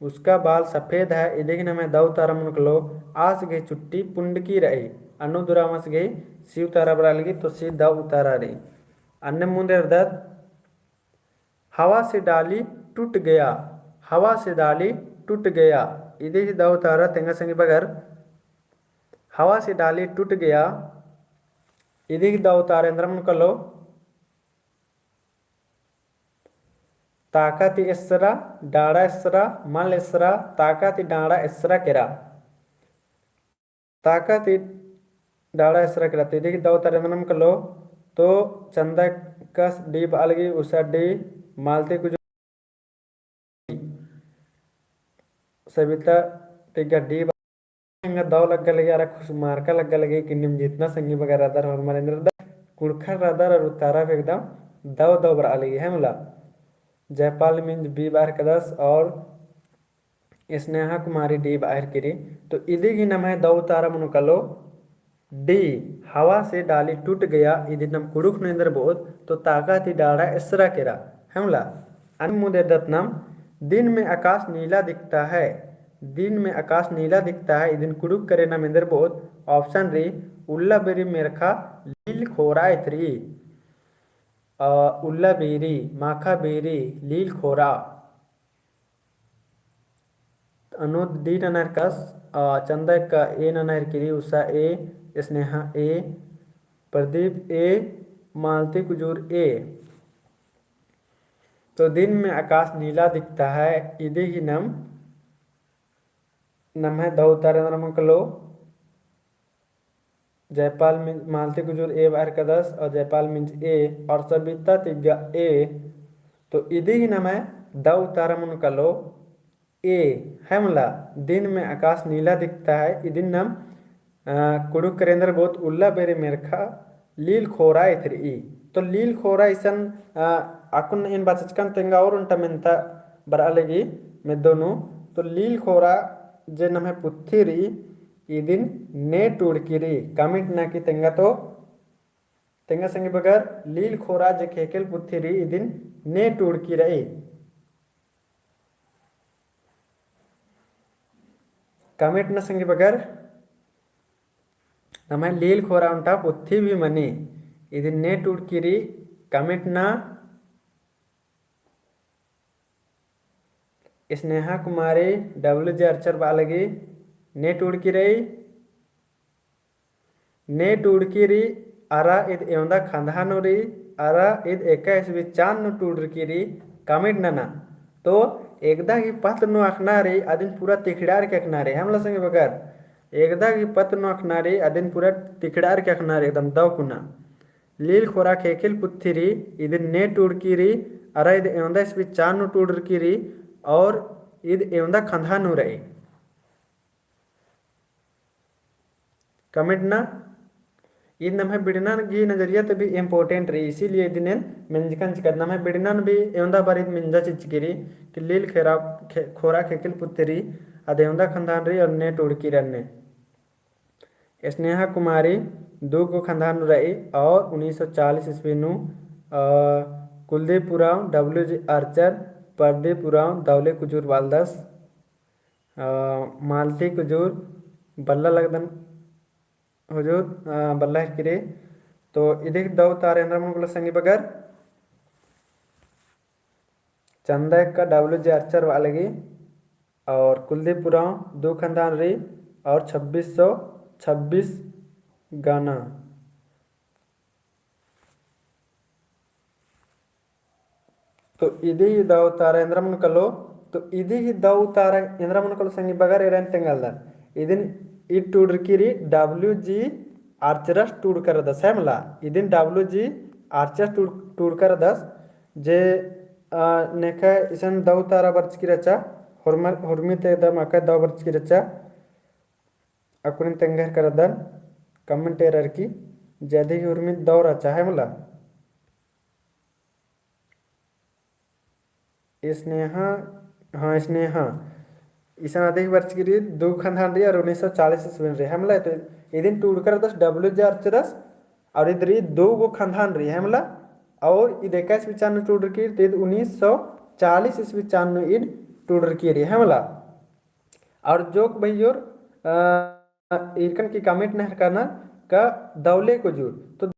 उसका बाल सफेद है, इदी गही नम्है दौ उतारा मनो कालो, आस गही चुट्टी पुंडकी रई। आनंद उराँवस गही सी उतारा बरआ लगी, तो सी दौ उतारा रई। अन्नेम मुन्द एरदत, हवा से डाली टूट गया, हवा से डाली टूट गया। इदी गही दौ उतारा तेंगा संगी बगर, हवा से डाली टूट गया। इदी गही दौ उतारा एन्दरा मनो कालो, ताका ती एसरा, डाड़ा एसरा, मल एसरा, ताका ती डाड़ा एसरा केरा। ताका ती डाड़ा एसरा केरा। तो इदी गही दौ उतारा एन्दरा मनो कालो, तो चंदा एक्कस डी बआ लगी, उषा डी, मालती कुजूर, सबिता ती गा डी बआ। एंगा दौ लग्गा लगी, अरा खुस मार्का लग्गा लगी कि नीम जितना संगी बगर रअदर होरमर एन्देर रअदर, कुँड़ुख़र रअदर और उतारा भी एकदम दौ दौ बरआ लगी, है मला। जयपाल मिंज बी बआ हेरकदस और स्नेहा कुमारी डी बआ हेरकी रई। तो इदी गही नम्है दौ उतारा मनो कालो डी, हवा से डाली टूट गया, इदिन नम कुँड़ुख़ नू एन्देर बओत, तो ताका ती डाड़ा एसरा केरा, है मला। अन्नेम मुन्द एरदत नम, दिन में आकाश नीला दिखता है, दिन में आकाश नीला दिखता है, इदिन कुँड़ुख़ करे नम एन्देर बओत, option रई, उल्ला बीरी मेर्ख़ा लील खोरा एथरी, अ, उल्ला बीरी, माखा बीरी, लील खोरा। अनोद डी नना हेरकस, अ, चंदा एक्का ए नना हेरकी रई, उषा ए, स्नेहा ए, प्रदीप ए, मालती कुजूर ए। तो दिन में आकाश नीला दिखता है, इदी गही नम, नम्है दौ उतारा एन्दरा मनो कालो, जयपाल मिंज, मालती कुजूर A बरआ केरदस और जयपाल मिंज A और सबिता तिग्गा A। तो इदी ही नम्है दौ उतारा मनो कालो A, है मला, दिन में आकाश नीला दिखता है। इदिन नम, अ, कुँड़ुख़ केरेंदर बहुत उल्ला बेरी मेर्ख़ा लील ख़ोरा एथरई। तो लील ख़ोरा इसन, अ, अक्कुन एन बाचचकन तेंगा और ओन्टा मेन्ता बरआ लगी मेद्दो नू। तो लील ख़ोरा जे नम्है पुथी रई, इदिन ने टूड़की रई, comment ना की तेंगा तो तेंगा संगी बगर लील ख़ोरा जे ख़ेख़ेल पुथी रई इदिन ने टूड़की रई। Comment ना संगी बगर, नम्है लील ख़ोरा ओन्टा पुथी भी मनी, इदिन ने टूड़की रई, comment ना। स्नेहा कुमारी W J आर्चर बआ लगी, ने टूड़की रई, ने टूड़की रई, अरा ईद एवंदा खंदहा नू रई, अरा ईद एका ईस्वी चान नू टूड़रकी रई, comment नना। तो एकदा गही पत्त नू अख़ना रई, अदिन पूरा तिखड़ारके अख़ना रई, है मला संगी बगर। एकदा गही पत्त नू अख़ना रई, अदिन पूरा तिखड़ारके अख़ना रई, एकदम दौ कुना। लील ख़ोरा ख़ेख़ेल पुथी रई, इदिन ने टूड़की रई, अरा ईद एवंदा ईस्वी चान नू टूड़रकी रई, और ईद एवंदा खंदहा नू रई। Comment ना, ईद नम्है बिड़ना गही नजरिया ती भी important रई, इसीलिए इदिन एन मेंजकन चिच्चकत। नम्है बिड़ना भी एवंदा बार ईद मेंजा चिच्चकी रई कि लील ख़ेरा, ख़े-, ख़ोरा ख़ेख़ेल पुथी रई, अद एवंदा खंदहा नू रई और ने टूड़की रई अन्ने। स्नेहा कुमारी दू गो खंदहा नू रई और उन्नीस सौ चालीस ईस्वी नू, अ, Kuldeep Oraon, W J Archer, Pradeep Oraon, Daule Kujur बआलदस, अ, मालती कुजूर, बल्ला लगदन हुजूर, अ, बल्ला हिरकी रई। तो इदी गही दौ उतारा एन्दरा मनो कालो संगी बगर। चंदा एक्का W J आर्चर बआ लगी और कुलदीप उराँव दू खंदहा नू रई और छब्बीस सौ छब्बीस गाना। तो इदी ही दौ उतारा एन्दरा मनो कालो, तो इदी ही दौ उतारा एन्दरा मनो कालो संगी बगर एरा एन तेंगालदन। इदिन ईद टूड़रकी रई W J आर्चरस टूड़का रअदस, है मला। इदिन W J आर्चरस टूड़-, टूड़का रअदस। जे, अ, नेखा इसन दौ उतारा बरचकी रहचा, होरमा-, होरमी ती एकदम अकय दौ बरचकी रहचा। अक्कुन तेंगा हेलरकी रअदन comment एरर की, जे अदी गही होरमी दौ रहचा, है मला। स्नेहा, हाँ, स्नेहा। इसन अदी गही बरचकी रई, दू खंदहा नू रई और उन्नीस सौ चालीस ईस्वी नू रई, है मला। तो इदिन टूड़का रअदस W J आर्चरस, और ईद रई दू गो खंदहा नू रई, है मला। और ईद एका ईस्वी चान नू टूड़रकी रई, तो ईद उन्नीस सौ चालीस ईस्वी चान नू ईद टूड़रकी रई, है मला। और जोक भइयोर, अ, इरकन की comment नहरकन का दौले कुजूर। तो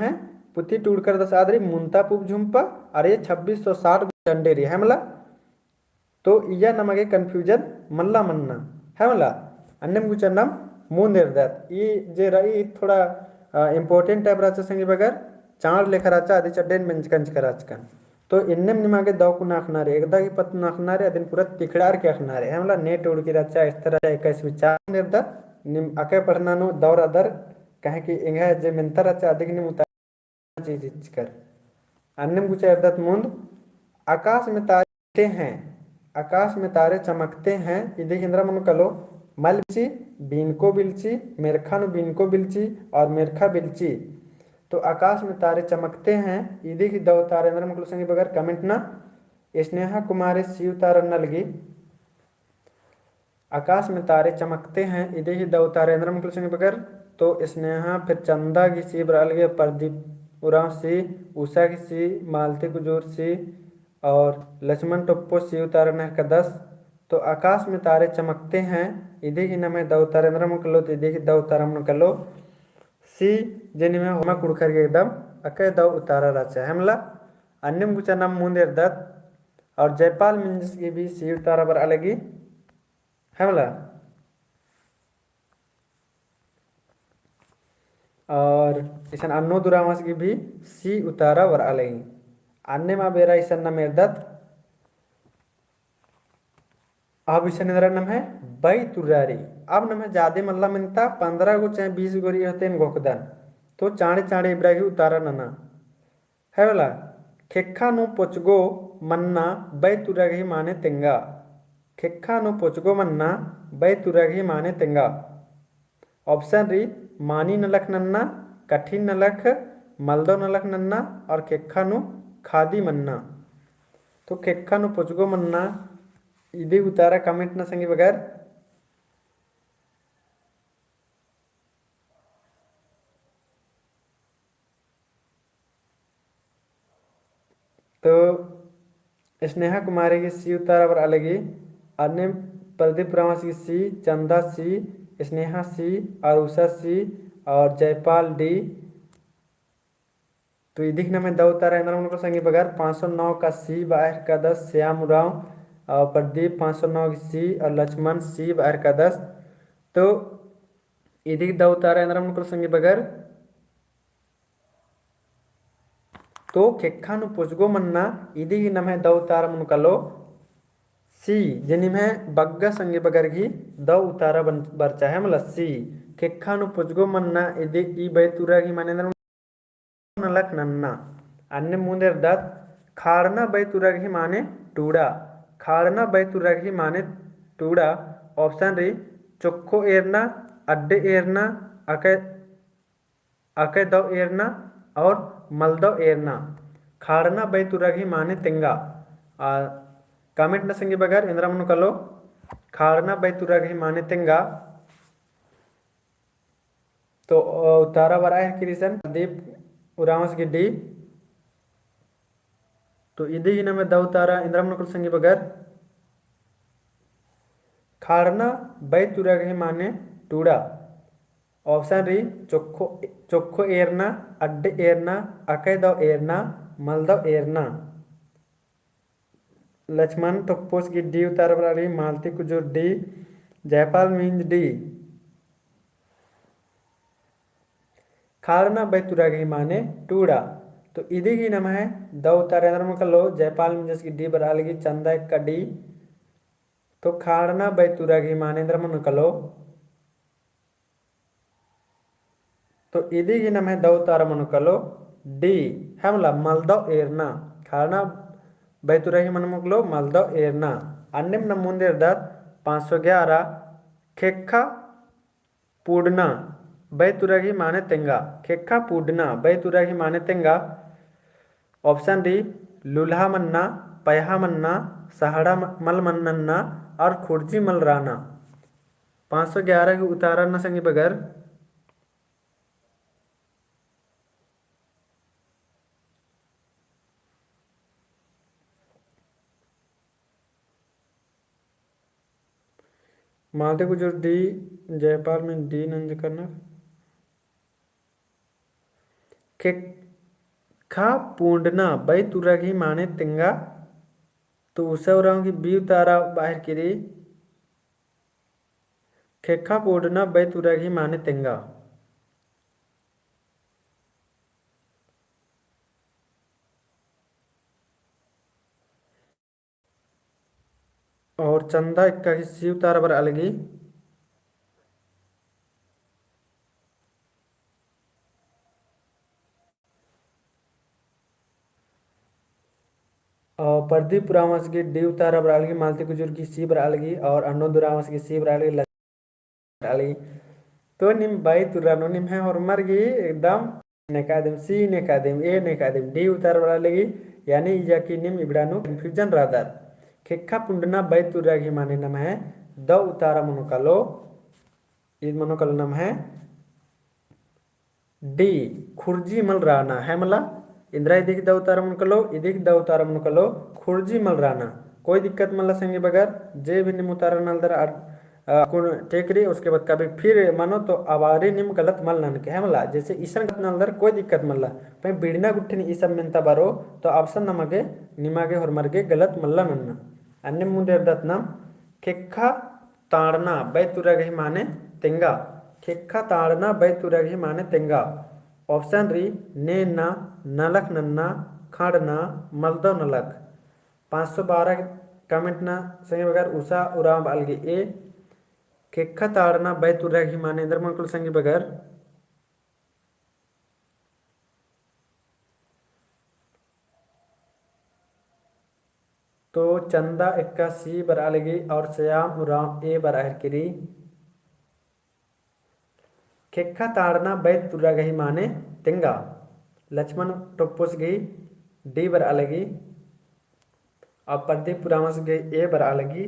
हैं, पुथी टूड़का रअदस आद रई मुन्ता पूब झुम्पा, अरा ई छब्बीस सौ साठ गो चंडे रई, है मला। तो इया नमा गे confusion मल्ला मन्ना, है मला। अन्नेम गुचा नाम मुन्द एरदत। ई जे रई थोड़ा, अ, important type रहचा संगी बगर, चाड़ लेखा रहचा, अदी चड्डेन मेंजकन चिच्चका रहचकन। तो एन्नेम निमा गे दौ कुना अख़ना रई, एकदा गही पत्त नू अख़ना रई, अदिन पूरा तिखड़ारके अख़ना रई, है मला। ने टूड़की रहचा, एस्तर रहचा, एका ईस्वी चान नू एरदत, नीम अकय पढ़ना नू दौ रअदर, काहे कि एंग्है जे मेन्ता रहचा, अदी गही नीम उतारा चिच्चकर। अन्नेम गुचा एरदत मुन्द, आकाश में तारे हैं, आकाश में तारे चमकते हैं, इदी गही एन्दरा मनो कालो, मल बिल्ची, बीनको बिल्ची, मेर्ख़ा नू बीनको बिल्ची और मेर्ख़ा बिल्ची। तो आकाश में तारे चमकते हैं, इदी गही दौ उतारा एन्दरा मनो कालो संगी बगर comment ना। स्नेहा कुमारी C उतारा नना लगी। आकाश में तारे चमकते हैं, इदी गही दौ उतारा एन्दरा मनो कालो संगी बगर। तो स्नेहा फिर चंदा गही C बरआ लगी, प्रदीप उराँव C, उषा गही C, मालती कुजूर C और लक्ष्मण टोप्पो C उतारा नहरकदस। तो आकाश में तारे चमकते हैं, इदी गही नम्है दौ उतारा एन्दरा मनो कालो, तो इदी गही दौ उतारा मनो कालो C, जे निम्है होरमा कुँड़ुख़र गे एकदम अकय दौ उतारा रहचा, है मला। अन्नेम गुचा नाम मुन्द एरदत और जयपाल मिंजस गही भी C उतारा बरआ लगी, है मला। और इसन अन्नू उराँवस गही भी C उतारा बरआ लगी। अन्नेम अब एरा इसन नाम एरदत। अब इसन एन्दरा नम्है बैत उर्रा रई। अब नम्है जादे मल्ला मेन्ता, पन्द्रह गो चाहे बीस गो रई होते एन घोखदन। तो चाँड़े चाँड़े इबड़ा गही उतारा नना। है वाला, खेक्खा नू पोचगो मन्ना, बै तुरा गही माने तेंगा। खेक्खा नू पोचगो मन्ना, बै तुरा गही माने तेंगा। Option रई, मानी नलख नन्ना, कठिन नलख, मलदव नलख नन्ना और खेक्खा नू खादी मन्ना। तो खेक्खा नू पोचगो मन्ना, इदी उतारा comment ना संगी बगर। तो स्नेहा कुमारी गही C उतारा बरआ लगी, अन्ने प्रदीप उराँवस गही C, चंदा C, स्नेहा C और उषा C और जयपाल D। तो इदिक नम्है दौ उतारा एन्दरा मनो कालो संगी बगर, पाँच सौ नौ का C बअर कादस श्याम उराँव और प्रदीप पाँच सौ नौ गही C और लक्ष्मण C बअर कादस। तो इदिक दौ उतारा एन्दरा मनो कालो संगी बगर। तो खेक्खा नू पोचगो मन्ना, इदी गही नम्है दौ उतारा मनो कालो C, जे निम्है बग्गे संगी बगर गही दौ उतारा बन-, बरचा है मला C। खेक्खा नू पोचगो मन्ना, इदी ई बै तुरा गही माने एन्दरा नलख नन्ना। अन्ने मुन्द एरदत, खाड़ना बै तुरा गही माने टूड़ा। खाड़ना बै तुरा गही माने टूड़ा। Option रई, चोक्खो एरना, अड्डे एरना, अकय अकय दौ एरना और मलदौ एरना। खाड़ना बै तुरा गही माने तेंगा। आ, comment ना संगी बगर एन्दरा मनो कालो, खाड़ना बै तुरा गही माने तेंगा। तो, अ, उतारा बरआ है किरिसन प्रदीप उराँवस गही D। तो इदी गही नम्है दौ उतारा एन्दरा मनो कालो संगी बगर। खाड़ना बै तुरा गही माने टूड़ा। Option रई, चोक्खो, चोक्खो एरना, अड्डे एरना, अकय दौ एरना, मलदौ एरना। लक्ष्मण टोप्पोस गही D उतारा बरआ लगी, मालती कुजूर D, जयपाल मिंज D। खाड़ना बै तुरा गही माने टूड़ा। तो इदी गही नम्है दौ उतारा एन्दरा मनो कालो, जयपाल मिंजस गही D बरआ लगी, चंदा एक्का D। तो खाड़ना बै तुरा गही माने एन्दरा मनो कालो। तो इदी गही नम्है दौ उतारा मनो कालो D, है मला मलदौ एरना। खाड़ना बै तुरा गही माने मनो कालो मलदौ एरना। अन्नेम ना मुन्द एरदत पाँच सौ ग्यारह, खेक्खा पूड़ना बै तुरा गही माने तेंगा। खेक्खा पूड़ना बै तुरा गही माने तेंगा। Option रई, लुल्हा मन्ना, पयहा मन्ना, सहड़ा म-, मल मन्नन्ना और खुर्जी मल राना। पाँच सौ ग्यारह गही उतारा ना संगी बगर। मालती कुजूर D, जयपाल मिंज D नंजकनर। खेक्खा पूड़ना बै तुरा गही माने तेंगा। तो उषा उराँव गही B उतारा बअर किरी। खेक्खा पूड़ना बै तुरा गही माने तेंगा। और चंदा एक्का गही C उतारा बरआ लगी। और प्रदीप उराँवस गही D उतारा बरआ लगी, मालती कुजूर गही C बरआ लगी, और अनोद उराँवस गही C बरआ लगी। आली। तो नीम बै तुरा नू निम्है होरमर गही एकदम नेकादिम, C नेकादिम, A नेकादिम, D उतारा बरआ लगी, यानी इया कि नीम इबड़ा नू confusion रअदर। खेक्खा पूड़ना बै तुरा गही माने नम्है दौ उतारा मनो कालो, ईद मनो कालो नम्है D, खुर्जी मल राना है मला। इन्द्रा इदिक दौ उतारा मनो कालो, इदिक दौ उतारा मनो कालो, खुर्जी मल राना। कोई दिक्कत मल्ला संगी बगर, जे भी नीम उतारा नलदर अर-, अ, कुन ठीक रई, उसके बाद कभी फिर मनो तो अबारी नीम गलत मल ननके है मला। जैसे इसन गलत नलदर कोई दिक्कत मल्ला। पहें बिड़ना गुट्ठिन ई सब मेन्ता बरो, तो option नमा गे, निमा गे होरमर गे गलत मल्ला नन्ना। अन्ने मुन्द एरदत नाम, खेक्खा ताड़ना बै तुरा गही माने तेंगा। खेक्खा ताड़ना बै तुरा गही माने तेंगा। Option रई, नेना, नलख नन्ना, खड़ना, मलदौ नलख। पाँच सौ बारह comment ना संगी बगर उषा उराँव बआ लगी A, ख़ेक्खा ताड़ना बई तुरा गही माने एन्दर मनो कालो संगी बगर। तो चंदा एक्का C बरआ लगी और श्याम उराँव A बरआ हेलरकी रई। ख़ेक्खा ताड़ना बई तुरा गही माने तेंगा। लक्ष्मण टोप्पोस गही D बरआ लगी। और प्रदीप उराँवस गही A बरआ लगी।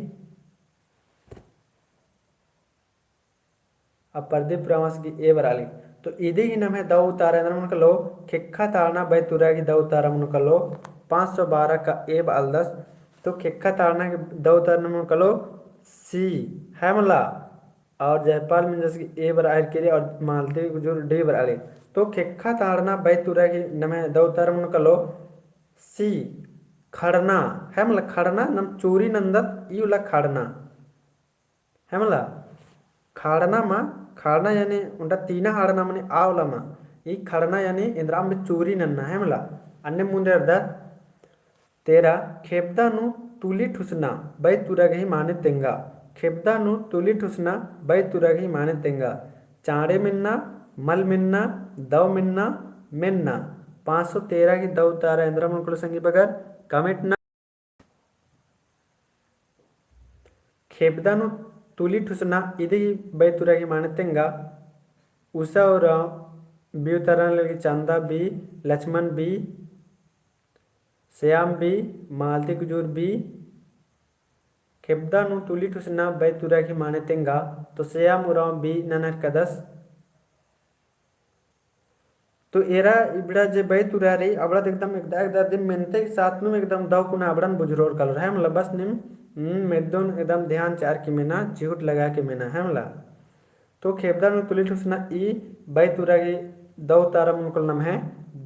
और प्रदीप उराँवस गही A बरआ लगी। तो इदी गही नम्है दौ उतारा एन्दर मनो कालो, ख़ेक्खा ताड़ना बई तुरा गही दौ उतारा मनो कालो, पाँच सौ बारह का A बआलदस। तो ख़ेक्खा ताड़ना गही दौ उतारा मनो कालो C, है मला। और जयपाल मिंजस गही A बरआ हेलरकी रई और मालती कुजूर D बरआ लगी। तो ख़ेक्खा ताड़ना बई तुरा गही नम्है दौ उतारा मनो कालो C, खड़ना, है मला, खड़ना नम चूरी नन्दत, ई उल्ला खड़ना। है मला, खाड़ना मा, खाड़ना यानी ओन्टा तीना हाड़ना मनी आ उल्ला मा, ई खड़ना यानी एन्दरा अम्बे चूरी नन्ना, है मला। अन्ने मुन्द एरदत तेरा, खेबदा नू तुली ठुसना बई तुरा गही माने तेंगा। खेबदा नू तुली ठुसना बई तुरा गही माने तेंगा। चाँड़े मेन्ना, मल मेन्ना, दौ मेन्ना, मेन्ना। पाँच सौ तेरह गही दौ उतारा एन्दरा मनो कालो संगी बगर, comment ना। खेबदा नू तुली ठुसना इदी बई तुरा गही माने तेंगा। उषा उराँव B उतारा नना लगी, चंदा B, लक्ष्मण B, श्याम B, मालती कुजूर B। खेबदा नू तुली ठुसना बई तुरा गही माने तेंगा, तो श्याम उराँव B नना हेलरकदस। तो एरा इबड़ा जे बई तुरा रई, अबड़ा तो एकदम एकदा एकदा दिम मेनते साथ नू एकदम दौ कुना अबड़न बुझुरोर कालोर, है मला। बस नीम, हम्म, मेद्दोन एकदम ध्यान चिअर की मेना, चिहुट लगा की मेना, है मला। तो खेबदा नू तुली ठुसना ई बई तुरा गही दौ उतारा मनो कालो नम्है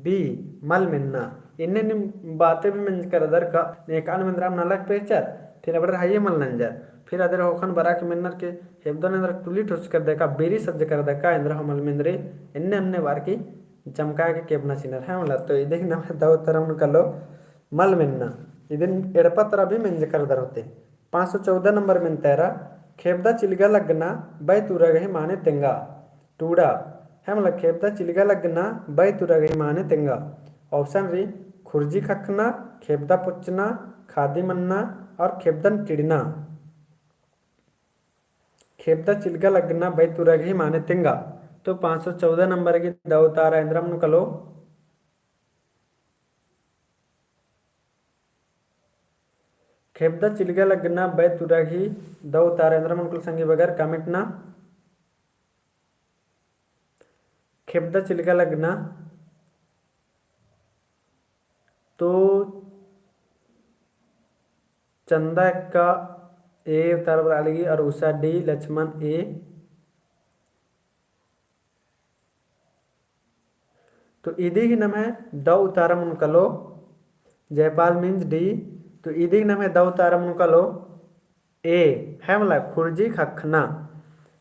B, मल मेन्ना। एन्ने नीम बाते भी मेंजकर रअदर का, नेकान मेंदरा नलख पेचर, फिर अबड़र हइये मल नंजर। फिर अदर होखन बरआ की मेन्नर के खेबदा नू एन्दरा तुली ठुसकर रअदय का, बीरी सज्जकर रअदय का, एन्दरा हूँ मल मेंदरी, एन्ने अन्ने बअर की चमका के खेबना चिनर, है मला। तो इदी गही नम्है दौ उतारा मनो कालो मल मेन्ना। इदिन एड़पा तरा भी मेंजकर रअदर होते। पाँच सौ चौदह नंबर मेन्ता एरा, खेबदा चिलगा लग्गना बई तुरा गही माने तेंगा। टूड़ा, है मला, खेबदा चिलगा लग्गना बई तुरा गही माने तेंगा। Option रई, खुर्जी ख़क्खना, खेबदा पोच्चना, खादी मन्ना और खेबदन टिड़ना। खेबदा चिलगा लग्गना बई तुरा गही माने तेंगा। तो पाँच सौ चौदह नंबर गही दौ उतारा एन्दरा मनो कालो। खेबदा चिलगा लग्गना बई तुरा गही दौ उतारा एन्दरा मनो कालो संगी बगर, comment ना। खेबदा चिलगा लग्गना। तो चंदा एक्का A उतारा बरआ लगी और उषा D, लक्ष्मण A। तो इदी गही नम्है दौ उतारा मनो कालो, जयपाल मिंज D। तो इदी गही नम्है दौ उतारा मनो कालो A, है मला, खुर्जी ख़क्खना।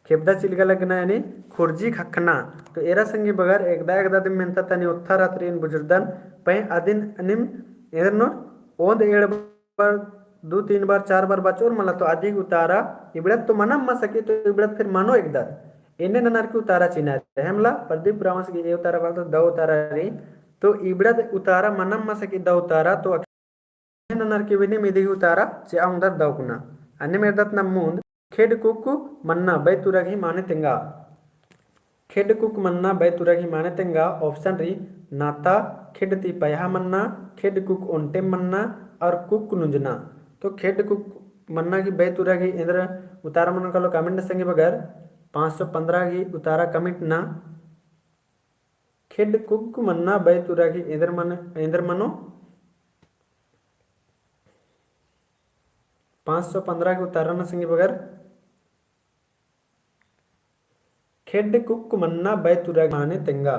खेबदा चिलगा लग्गना यानी खुर्जी ख़क्खना। तो एरा संगी बगर एकदा एकदा दिम मेन्ता तनी ओत्था रात्रि एन बुझुरदन, पहें अदिन नीम एन्देर ननोर ओन्द एंड़ बार, दू तीन बार, चार बार बचोर मला तो अदी गही उतारा इबड़त तो मनम मल सकी, तो इबड़त फिर मनो एकदा। एन्ने ननर की उतारा चिअना रई, है मला। प्रदीप उराँवस गही A उतारा बअदस, दौ उतारा रई। तो इबड़त उतारा मनम मल सकी, दौ उतारा तो ननर की बिनिम इदी गही उतारा चिआ ओंगदर दौ कुना। अन्नेम एरदत नम मुन्द, खेड्ड कुक्क मन्ना बई तुरा गही माने तेंगा। खेड्ड कुक्क मन्ना बई तुरा गही माने तेंगा। Option रई, नाता, खेड्ड ती पयहा मन्ना, खेड्ड कुक्क ओन्टेम मन्ना और कुक्क नुंजना। तो खेड्ड कुक्क मन्ना गही बई तुरा गही एन्देर उतारा मनो कालो comment ना संगी बगर, पाँच सौ पन्द्रह गही उतारा comment ना। खेड्ड कुक्क मन्ना बई तुरा गही एन्देर मन-, एन्देर मनो। पाँच सौ पन्द्रह गही उतारा ना संगी बगर, खेड्ड कुक्क मन्ना बई तुरा गही माने तेंगा।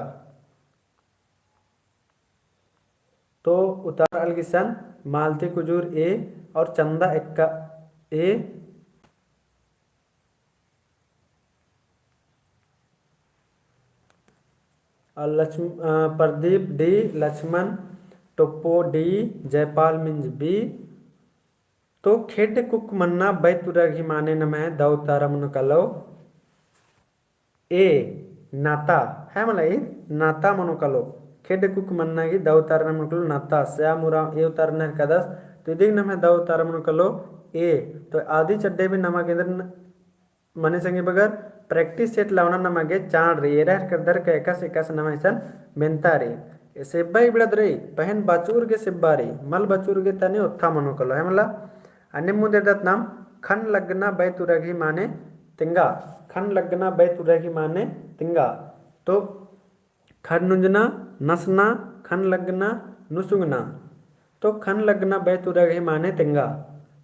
तो उतारा अलगिसन मालती कुजूर A और चंदा एक्का A। और लक्ष्म-, अ, प्रदीप D, लक्ष्मण टोप्पो D, जयपाल मिंज B, तो खेड्ड कुक मन्ना बैतुरा गही माने नम्है दौ उतारा मनो कालो ए, नाता, है मला ईद नाता मनो कालो। खेड्ड कुक मन्ना गही दौ उतारा मनो कालो नाता, स्याम उराँव ए उतारा नहरकदस, तो इदिग नम्है दौ उतारा मनो कालो ए। तो आदी चड्डे भी नमा केंद्र न-, मने संगी बगर practice set लावना नमा गे चाड़ रई, एरा हरकर दर का एकासे एकासे नमा इसन मेन्ता रई। सेब्बा इबड़ा दरई, पहें बचुर गे सेब्बा रई, मल बचुर गे तनी ओत्था मनो कालो, है मला। अन्ने मुन्द एरदत नाम, खन लग्गना बैतुरा गही माने तेंगा। खन लग्गना बैतुरा गही माने तेंगा। तो खन नुंजना, नसना, खन लग्गना, नुसुंगना। तो खन लग्गना बैतुरा गही माने तेंगा।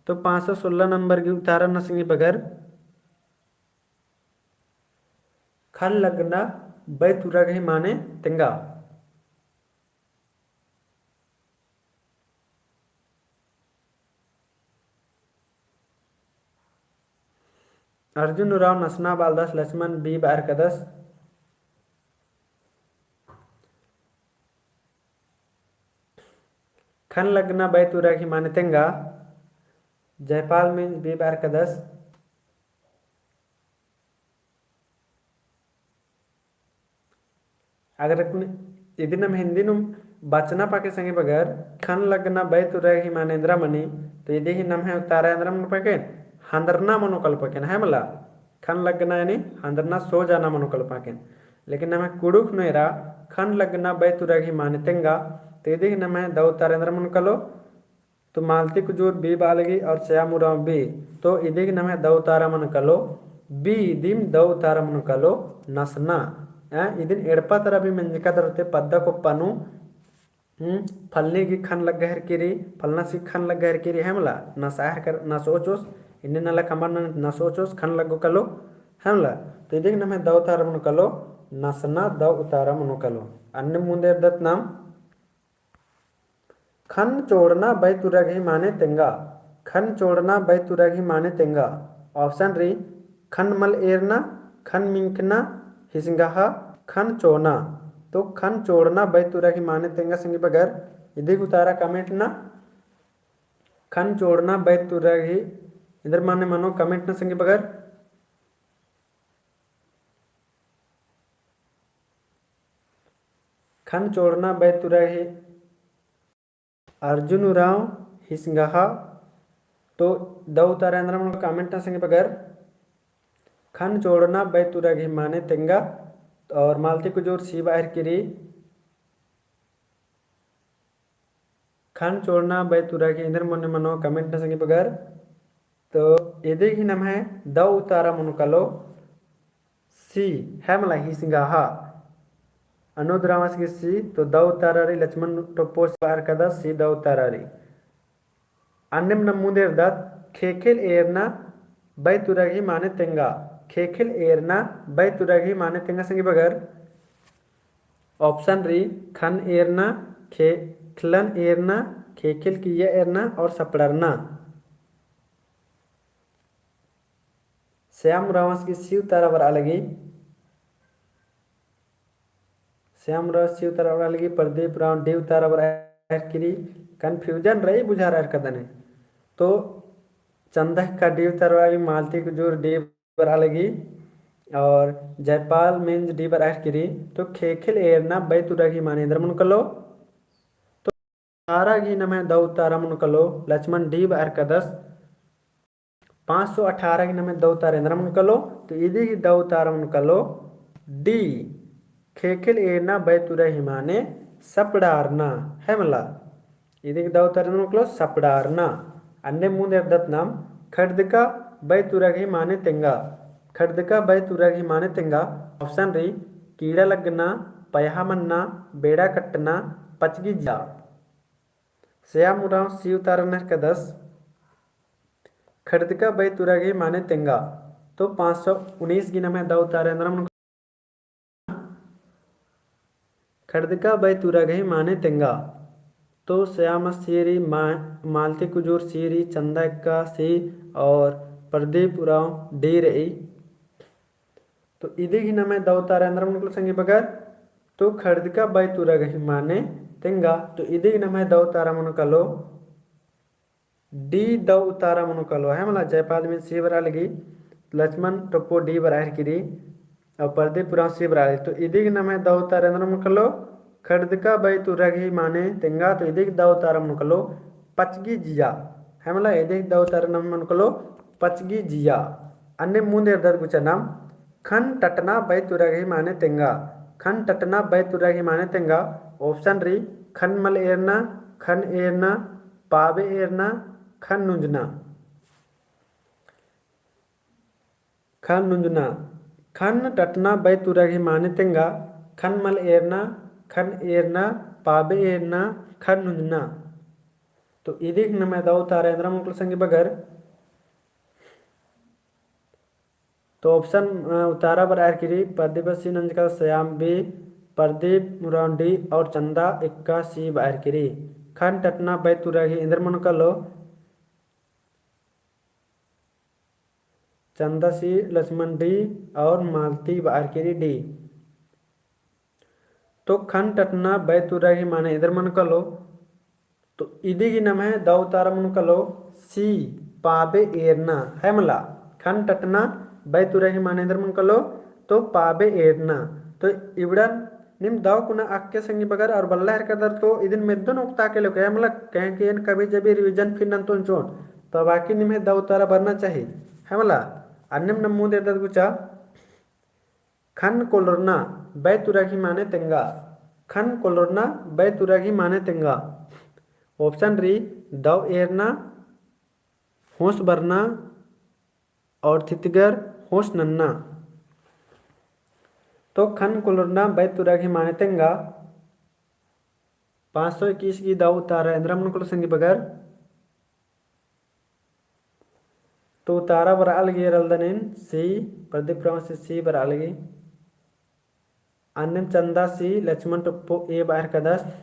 तो पाँच सौ सोलह नंबर गही उतारा नू संगी बगर, खन लग्गना बैतुरा गही माने तेंगा। अर्जुन उराँव नसना बालदस, लक्ष्मण बी बअर कदस। खन लग्गना बैतुरा गही माने तेंगा, जयपाल मिंज बी बअर कदस। अगर इदिन नम हिंदी नुम बचना पाके संगी बगर, खन लग्गना बैतुरा गही माने एन्दरा मनी, तो इदी ही नम्है उतारा एन्दरा मनो पाकेन, हंदरना मनो कालो पाकेन, है मला। खन लग्गना यानी हंदरना, सो जाना मनो कालो पाकेन। लेकिन नम्है कुँड़ुख़ नू एरा, खन लग्गना बैतुरा गही माने तेंगा, तो इदी ही नम्है दौ उतारा एन्दरा मनो कालो, तो मालती कुजूर बी बआ लगी और स्याम उराँव बी। तो इदिग नम्है दौ उतारा मनो कालो बी, इदिम दौ उतारा मनो कालो नसना। हैं, इदिन एड़पा तरा भी मेंजका दरते पद्दा कोप्पा नू, हम्म, फलनी गही खन लग्गा हेरकी रई, फलनासी खन लग्गा हेरकी रई, है मला, नसा हेरकर नसओचोस, इन्ने नला कमर नन नसओचोस, खन लग्गो कालो, है मला। तो इदिग नम्है दौ उतारा मनो कालो नसना, दौ उतारा मनो कालो। अन्ने मुन्द एरदत नाम, खन चोड़ना बैतुरा गही माने तेंगा। खन चोड़ना बैतुरा गही माने तेंगा। Option रई, खन मल एरना, खन मिंकना, हिसंगहा, खन चोना। तो खन चोड़ना बैतुरा गही माने तेंगा संगी बगर, इदिग उतारा comment ना। खन चोड़ना बैतुरा गही एन्दर माने मनो comment ना संगी बगर। खन चोड़ना बैतुरा गही, अर्जुन उराँव हिसंगहा। तो दौ उतारा एन्दरा मनो comment ना संगी बगर। खन चोड़ना बैतुरा गही माने तेंगा। और मालती कुजूर सी बआ हेरकी रई। खन चोड़ना बैतुरा गही एन्दर माने मनो comment ना संगी बगर। तो इदिग ही नम्है दौ उतारा मनो कालो सी, है मला, हिसंगहा। अनुद उराँवस गही सी, तो दौ उतारा रई, लक्ष्मण टोप्पो सी बअर कदस, सी दौ उतारा रई। अन्नेम नम मुन्द एरदत, खेखेल एरना बैतुरा गही माने तेंगा। खेखेल एरना बैतुरा गही माने तेंगा संगी बगर। Option रई, खन एरना, खे-, खलन एरना, खेखेल किइय्या एरना और सपड़रना। स्याम उराँवस गही सी उतारा बरआ लगी। स्याम उराँव सी उतारा बरआ लगी, प्रदीप उराँव डी उतारा बरआ हेरकी रई। Confusion रई बुझारआ हेरकदन। तो चंदा एक्का डी उतारा बरआ लगी, मालती कुजूर डी बरआ लगी और जयपाल मिंज डी बरआ हेरकी रई। तो खेखेल एरना बैतुरा गही माने एन्दर मनो कालो। तो अठारा गही नम्है दौ उतारा मनो कालो, लक्ष्मण डी बअर कदस। पाँच सौ अठारा गही नम्है दौ उतारा एन्दरा मनो कालो, तो इदी गही दौ उतारा मनो कालो डी। खेखेल एरना बैतुरा गही माने सपड़ारना, है मला। इदी गही दौ उतारा एन्दरा मनो कालो सपड़ारना। अन्ने मुन्द एरदत नाम, खड़दका बैतुरा गही माने तेंगा। खड़दका बैतुरा गही माने तेंगा। Option रई, कीड़ा लग्गना, पयहा मन्ना, बेड़ा कट्टना, पचगी जा। स्याम उराँव सी उतारा नहरकदस। खड़दका बैतुरा गही माने तेंगा। तो पाँच सौ उन्नीस गही नम्है दौ उतारा एन्दरा मनो कालो। खड़दका बैतुरा गही माने तेंगा। तो स्याम सी रई, मा-, मालती कुजूर सी रई, चंदा एक्का सी और प्रदीप उराँव डी रई। तो इदी गही नम्है दौ उतारा एन्दरा मनो कालो संगी बगर। तो खड़दका बैतुरा गही माने तेंगा। तो इदी गही नम्है दौ उतारा मनो कालो D दौ उतारा मनो कालो, है मला? जयपाल बिन C बरआ लगी, लक्ष्मण टोप्पो D बरआ हेरकी रई, और प्रदीप उराँव C बरआ लगी। तो इदिग नम्है दौ उतारा एन्दरा मनो कालो, खड़दका बैतुरा गही माने तेंगा। तो इदिग दौ उतारा मनो कालो, पचगी जिया, है मला? इदिग दौ उतारा नम्है मनो कालो, पचगी जिया। अन्ने मुन्द एरदत गुचा नाम, खन टटना बैतुरा गही माने तेंगा। खन टटना बैतुरा गही माने तेंगा। Option रई, खन मल एरना, खन एरना, पाबे एरना, खन नुंजना। खन नुंजना। खन टटना बैतुरा गही माने तेंगा। खन मल एरना, खन एरना, पाबे एरना, खन नुंजना। तो इदिग नम्है दौ उतारा एन्दरा मनो कालो संगी बगर। तो option, अ, उतारा बरआ हेरकी रई, प्रदीप C नंजका, श्याम B, प्रदीप उराँव D और चंदा एक्का C बरआ हेरकी रई। खन टटना बैतुरा गही एन्दरा मनो कालो, चंदा C, लक्ष्मण D और मालती बरआ हेरकी रई D। तो खन टटना बैतुरा गही माने एन्दरा मनो कालो, तो इदिग नम्है दौ उतारा मनो कालो, C, पाबे एरना, है मला? खन टटना बैतुरा गही माने एन्दरा मनो कालो, तो पाबे एरना। तो इबड़न नीम दौ कुना अक्के संगी बगर और बल्ला हेरकदर तो इदिन मेद्दन ओक्ता के लोग, है मला? कहें कि एन कभी जभी revision फिर नन्तोन चिओन, तो बाकी निम्है दौ उतारा बरना चाही, है मला? अन्नेम नम मुन्द एरदत गुचा, खन कोलोरना बैतुरा गही माने तेंगा। खन कोलोरना बैतुरा गही माने तेंगा। Option रई, दौ एरना, होस बरना और थितगर होस नन्ना। तो खन कोलोरना बैतुरा गही माने तेंगा। पाँच सौ इक्कीस गही दौ उतारा एन्दरा मनो कालो संगी बगर। तो उतारा बरआ लगी एरलदन एन C, प्रदीप उराँव C बरआ लगी। अन्नेम चंदा C, लक्ष्मण टोप्पो A बरआ हेरकदस।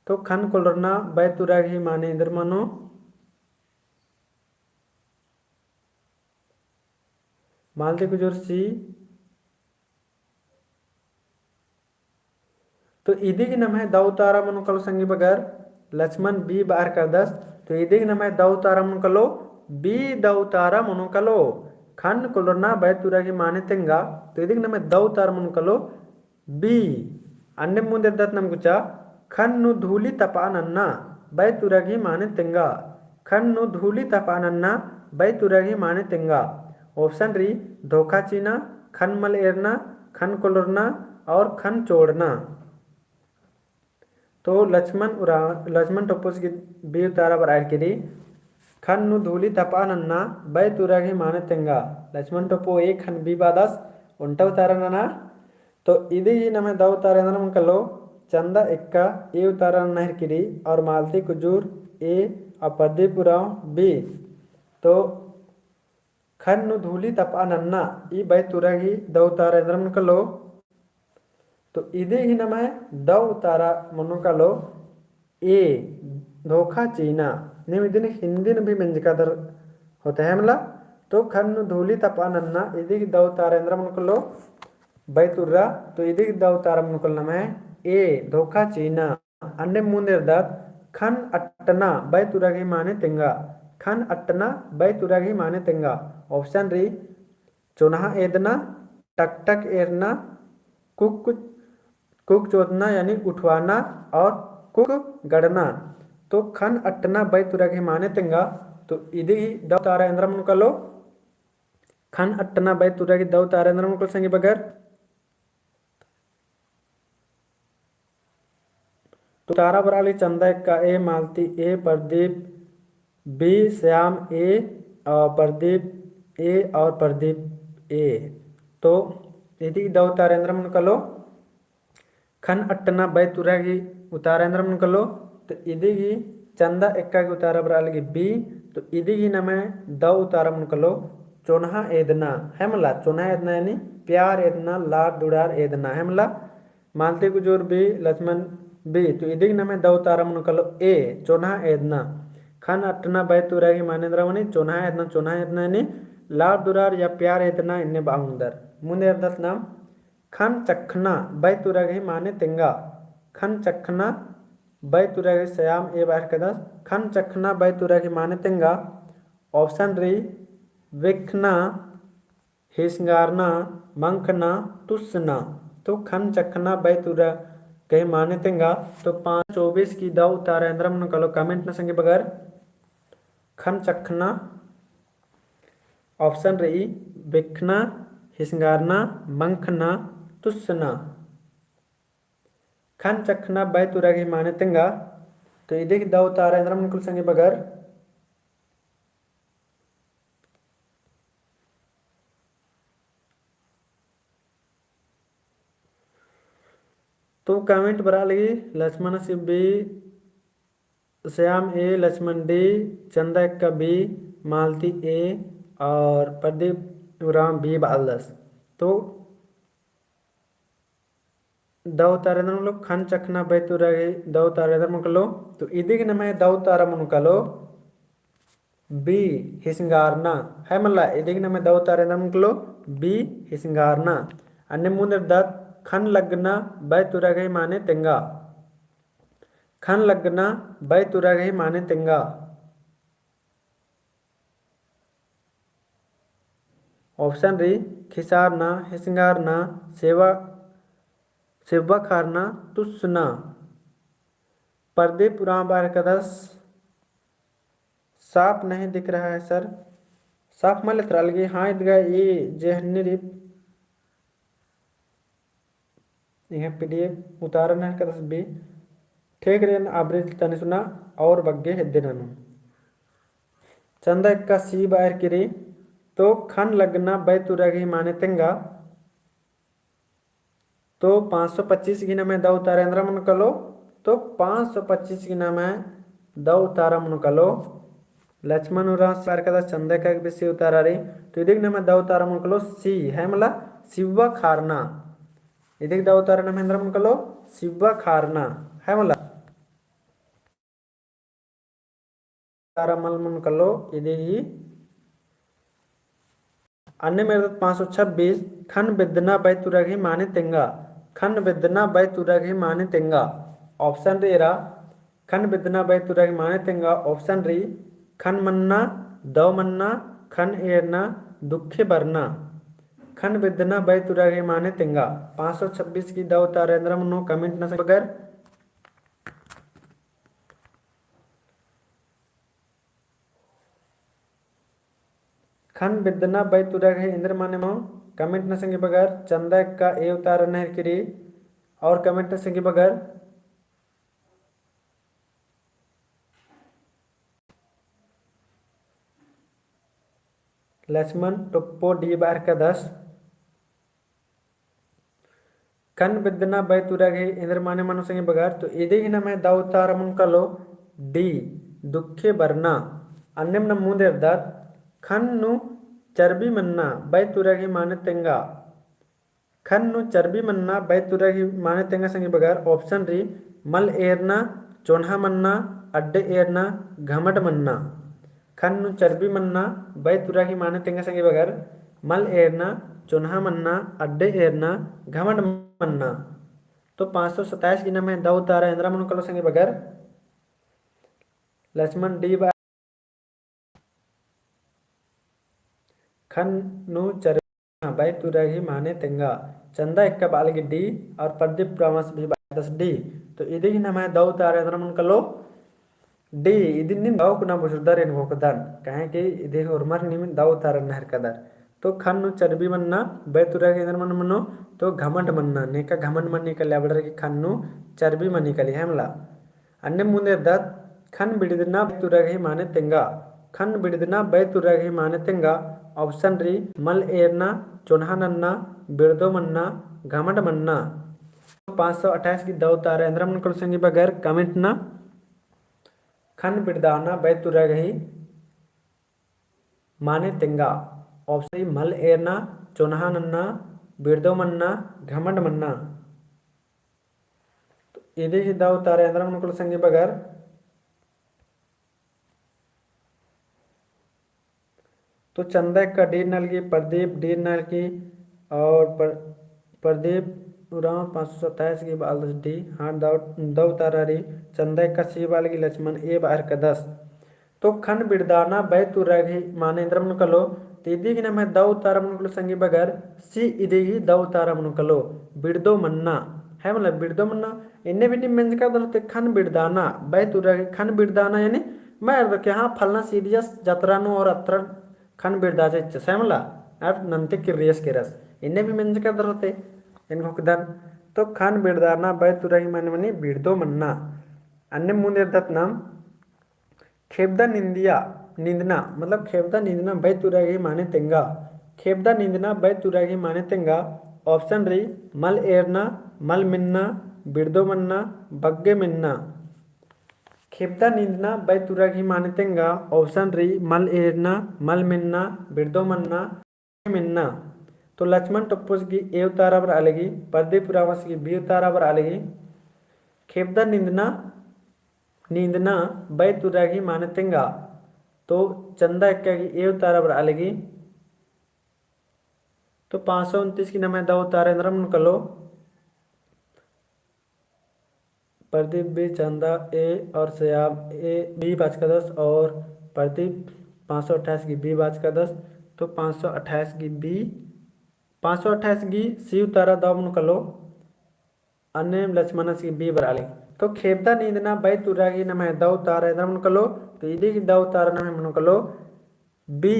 तो खन कोलोरना बैतुरा गही माने एन्दरा मनो। मालती कुजूर C। तो इदिग नम्है दौ उतारा मनो कालो संगी बगर, लक्ष्मण B बरआ हेरकदस। तो इदिग नम्है दौ उतारा मनो कालो, B दौ उतारा मनो कालो। खन कोलोरना बैतुरा गही माने तेंगा। तो इदिग नम्है दौ उतारा मनो कालो, B। अन्ने मुन्द एरदत नाम गुचा, खन नू धूली तपआ नन्ना बैतुरा गही माने तेंगा। खन नू धूली तपआ नन्ना बैतुरा गही माने तेंगा। Option रई, धोखा चिअना, खन मल एरना, खन कोलोरना और खन चोड़ना। तो लक्ष्मण उरा-, लक्ष्मण टोप्पोस गही B उतारा बरआ हेरकी रई, खन नू धूली तपआ नन्ना बैतुरा गही माने तेंगा। लक्ष्मण टोप्पो A, खन B बअदस, ओन्टा उतारा नना। तो इदिग नम्है दौ उतारा एन्दरा मनो कालो, चंदा एक्का A उतारा नना हेरकी रई और मालती कुजूर A और प्रदीप उराँव B। तो खन नू धूली तपआ नन्ना, ई बैतुरा गही दौ उतारा एन्दरा मनो कालो। तो इदिग नम्है दौ उतारा मनो कालो, A, धोखा चिअना। नीम इदिन हिंदी नू भी मेंजकादर होता है मला। तो खन नू धूली तपआ नन्ना, इदिग दौ उतारा एन्दरा मनो कालो, बैतुरा। तो इदिग दौ उतारा मनो कालो नम्है A, धोखा चिअना। अन्ने मुन्द एरदत, खन अट्टना बैतुरा गही माने तेंगा। खन अट्टना बैतुरा गही माने तेंगा। Option रई, चोन्हा एदना, टकटक एरना, कुक, कुक चोदना यानी उठवाना और कुक गड़ना। तो खन अट्टना बैतुरा गही माने तेंगा। तो इदिग दौ उतारा एन्दरा मनो कालो, खन अट्टना बैतुरा गही दौ उतारा एन्दरा मनो कालो संगी बगर। तो उतारा बरआ लगी चंदा एक्का A, मालती A, प्रदीप B, श्याम A और प्रदीप A और प्रदीप A। तो इदिग दौ उतारा एन्दरा मनो कालो, खन अट्टना बैतुरा गही उतारा एन्दरा मनो कालो। तो इदिग चंदा एक्का गही उतारा बरआ लगी B। तो इदिग नम्है दौ उतारा मनो कालो, चोन्हा एदना, है मला? चोन्हा एदना यानी प्यार एदना, लाड़ दुरार एदना, है मला? मालती कुजूर B, लक्ष्मण B। तो इदिग नम्है दौ उतारा मनो कालो A, चोन्हा एदना। खन अट्टना बैतुरा गही माने एन्दरा मनी, चोन्हा एदना, चोन्हा एदना यानी लाड़ दुरार या प्यार एदना इन्ने बआ ओंगदर। मुन्द एरदत नाम, खन चखना बैतुरा गही माने तेंगा। खन चखना बई तुरा गही सयाम ए बाहर कदस। खन चखना बई तुरा गही माने तेंगा। Option रई, बिखना, हिसंगारना, मंखना, तुसना। तो खन चखना बई तुरा गही माने तेंगा। तो पाँच चौबीस की दौ उतारा एन्दरा मनो कालो comment ना संगी बगर। खन चखना option रई, बिखना, हिसंगारना, मंखना, तुसना। खन चखना बई तुरा गही माने तेंगा। तो इदी गही दौ उतारा एन्दरा मनो कालो संगी बगर। तो comment बरआ लगी, लक्ष्मण सिब्बी, श्याम ए, लक्ष्मण डी, चंदा एक्का बी, मालती ए और प्रदीप उराँव बी बआलदस। तो दौ उतारा एन्दरा मनो कालो, खन चखना बई तुरा गही दौ उतारा एन्दरा मनो कालो। तो इदी गही नम्है दौ उतारा मनो कालो बी, हिसंगारना। है मला, इदी गही नम्है दौ उतारा एन्दरा मनो कालो बी, हिसंगारना। अन्ने मुन्द एरदत, खन लग्गना बई तुरा गही माने तेंगा। खन लग्गना बई तुरा गही माने तेंगा। Option रई, खिसारना, हिसंगारना, सेवा, सेवा खारना, तुसना। प्रदीप उराँव बाहर कदस, साफ नहीं दिख रहा है sir। साफ मल एथरआ लगी, हाँ इदगा ई जे हन्नी रई इहाँ PDF उतारा नहर कदस बी। ठीक रई, अबरी तनी सुना और बग्गे हेद्दे ननू। चंदा एक्का सी बाहर किरी, तो खन लग्गना बई तुरा गही माने तेंगा। तो पाँच सौ पच्चीस गही नम्है दौ उतारा एन्दरा मनो कालो, तो पाँच सौ पच्चीस गही नम्है दौ उतारा मनो कालो। लक्ष्मण उराँव सी बाहर कदस, चंदा एक्का गही बी सी उतारा रई। तो इदी गही नम्है दौ उतारा मनो कालो सी, है मला, सिवा खारना। इदी गही दौ उतारा नम्है एन्दरा मनो कालो, सिवा खारना, है मला। उतारा मल मनो कालो, इदी गही अन्नेम एरदत पाँच सौ छब्बीस, खन बेद्दना बई तुरा गही माने तेंगा। खन बेद्दना बई तुरा गही माने तेंगा। Option रई एरा, खन बेद्दना बई तुरा गही माने तेंगा। Option रई, खन मन्ना, दौ मन्ना, खन एरना, दुखे बरना। खन बेद्दना बई तुरा गही माने तेंगा। पाँच सौ छब्बीस की दौ उतारा एन्दरा मनो comment ना संगी बगर। खन बेद्दना बई तुरा गही एन्दर माने मनो comment ना संगी बगर। चंदा एक्का ए उतारा नहर किरी और comment ना संगी बगर। लक्ष्मण टोप्पो डी बाहर कदस। खन बेद्दना बई तुरा गही एन्दर माने मनो संगी बगर। तो इदी गही नम्है दौ उतारा मनो कालो D, दुखे बरना। अन्नेम नम मुन्द एरदत, खन नू चर्बी मन्ना बई तुरा गही माने तेंगा। खन नू चर्बी मन्ना बई तुरा गही माने तेंगा संगी बगर। Option रई, मल एरना, चोन्हा मन्ना, अड्डे एरना, घमंड मन्ना। खन नू चर्बी मन्ना बई तुरा गही माने तेंगा संगी बगर, मल एरना, चोन्हा मन्ना, अड्डे एरना, घमंड मन्ना। तो पाँच सौ सत्ताईस गही नम्है दौ उतारा एन्दरा मनो कालो संगी बगर। लक्ष्मण D बा खन नू चर्बी मन्ना बई तुरा गही माने तेंगा। चंदा एक्का बआ लगी D और प्रदीप रामस भी बअदस D। तो इदी गही नम्है दौ उतारा एन्दरा मनो कालो D। इदी नीम दौ कुना बुझुरदर एन घोखदन, काहे कि इदी होरमर नीम दौ उतारा नहर कदर। तो खन नू चर्बी मन्ना बई तुरा गही एन्दर माने मनो, तो घमंड मन्ना, नेका घमंड मनी काली अबड़र की खन नू चर्बी मनी काली है मला। अन्नेम मुन्द एरदत, खन बिड़दना बई तुरा गही माने तेंगा। खन बिड़दना बई तुरा गही माने तेंगा। Option रई, मल एरना, चोन्हा नन्ना, बिड़दो मन्ना, घमंड मन्ना। पाँच सौ अट्ठाईस गही दौ उतारा एन्दरा मनो कालो संगी बगर comment ना। खन बिड़दना बई तुरा गही माने तेंगा। Option रई, मल एरना, चोन्हा नन्ना, बिड़दो मन्ना, घमंड मन्ना। तो इदी गही दौ उतारा एन्दरा मनो कालो संगी बगर। तो चंदा एक्का D नलगी, प्रदीप D नलगी और प्र-, प्रदीप उराँव पाँच सौ सत्ताईस गही बआलदस D। हाँ, दौ, दौ उतारा रई। चंदा एक्का C बआ लगी, लक्ष्मण A बअर कदस। तो खन बिड़दाना बै तुरा गही माने एन्दरा मनो कालो। तो इदी गही नम्है दौ उतारा मनो कालो संगी बगर, C इदी गही दौ उतारा मनो कालो। बिड़दो मन्ना। है मला बिड़दो मन्ना। एन्ने भी नीम मेंजका दर होते खन बिड़दाना बै तुरा गही, खन बिड़दाना यानी मैं अर्दो के हाँ फलना सीरियस जतरा नू और अतरा खन बिड़दाचस चिच्चस, है मला, अर नन्ते किर्रियस केरस। एन्ने भी मेंजका दर होते, एन घोखदन। तो खन बिड़दाना बै तुरा गही माने मनी बिड़दो मन्ना। अन्ने मुन्द एरदत नाम, खेबदा निंदिया, निंदना, मतलब खेबदा निंदना बै तुरा गही माने तेंगा। खेबदा निंदना बै तुरा गही माने तेंगा। Option रई, मल एरना, मल मेन्ना, बिड़दो मन्ना, बग्गे मेन्ना। खेबदा निंदना बै तुरा गही माने तेंगा। Option रई, मल एरना, मल मेन्ना, बिड़दो मन्ना, मेन्ना। तो लक्ष्मण टोप्पोस गही A उतारा बरआ लगी, प्रदीप उराँवस गही B उतारा बरआ लगी। खेबदा निंदना, निंदना बै तुरा गही माने तेंगा। तो चंदा एक्का गही A उतारा बरआ लगी। तो पाँच सौ उनतीस गही नम्है दौ उतारा एन्दरा मनो कालो। प्रदीप B, चंदा A और श्याम A, B बाचकादस और प्रदीप पाँच सौ अट्ठाईस गही B बाचकादस। तो पाँच सौ अट्ठाईस गही B, पाँच सौ अट्ठाईस गही C उतारा दौ मनो कालो। अन्नेम लक्ष्मणस गही B बरआ लगी। तो खेबदा निंदना बै तुरा गही नम्है दौ उतारा एन्दरा मनो कालो। तो इदी गही दौ उतारा नम्है मनो कालो B,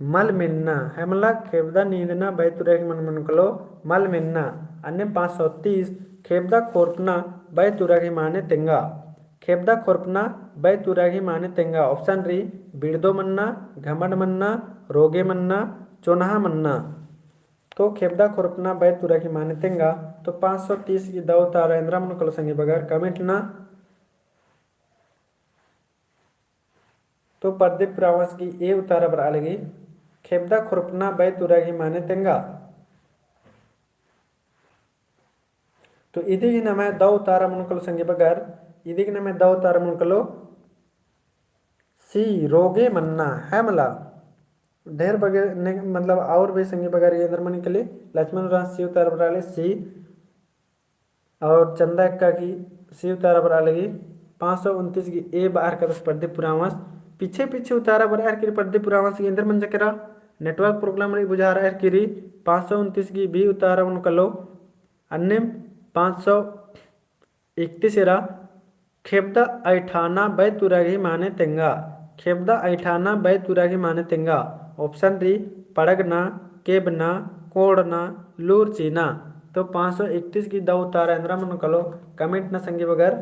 मल मेन्ना, है मला खेबदा निंदना बै तुरा गही माने मनो कालो मल मेन्ना। अन्ने पाँच सौ तीस, खेबदा खोरपना बै तुरा गही माने तेंगा। खेबदा खोरपना बै तुरा गही माने तेंगा। Option रई, बिड़दो मन्ना, घमंड मन्ना, रोगे मन्ना, चोन्हा मन्ना। तो खेबदा खोरपना बै तुरा गही माने तेंगा। तो पाँच सौ तीस गही दौ उतारा एन्दरा मनो कालो संगी बगर comment ना। तो प्रदीप उराँवस गही A उतारा बरआ लगी, खेबदा खोरपना बै तुरा गही माने तेंगा। तो इदी गही नम्है दौ उतारा मनो कालो संगी बगर, इदी गही नम्है दौ उतारा मनो कालो C, रोगे मन्ना, है मला। ढेर बगे ने, मतलब और भी संगी बगर एन्दरा मनी काली, लक्ष्मण उराँवस C उतारा बरआ लगी, C। और चंदा एक्का गही C उतारा बरआ लगी। पाँच सौ उनतीस गही A बअर कदस प्रदीप उराँवस। पीछे पीछे उतारा बरअर की रई प्रदीप उराँवस गही, एन्दर मंजा केरा, network problem रई बुझारअर की रई। पाँच सौ उनतीस गही B उतारा मनो कालो। अन्नेम पाँच सौ इकतीस एरा, खेबदा अइठाना बै तुरा गही माने तेंगा। खेबदा अइठाना बै तुरा गही माने तेंगा। Option रई, पड़गना, केबना, कोड़ना, लूर चीना। तो पाँच सौ इकतीस गही दौ उतारा एन्दरा मनो कालो comment ना संगी बगर।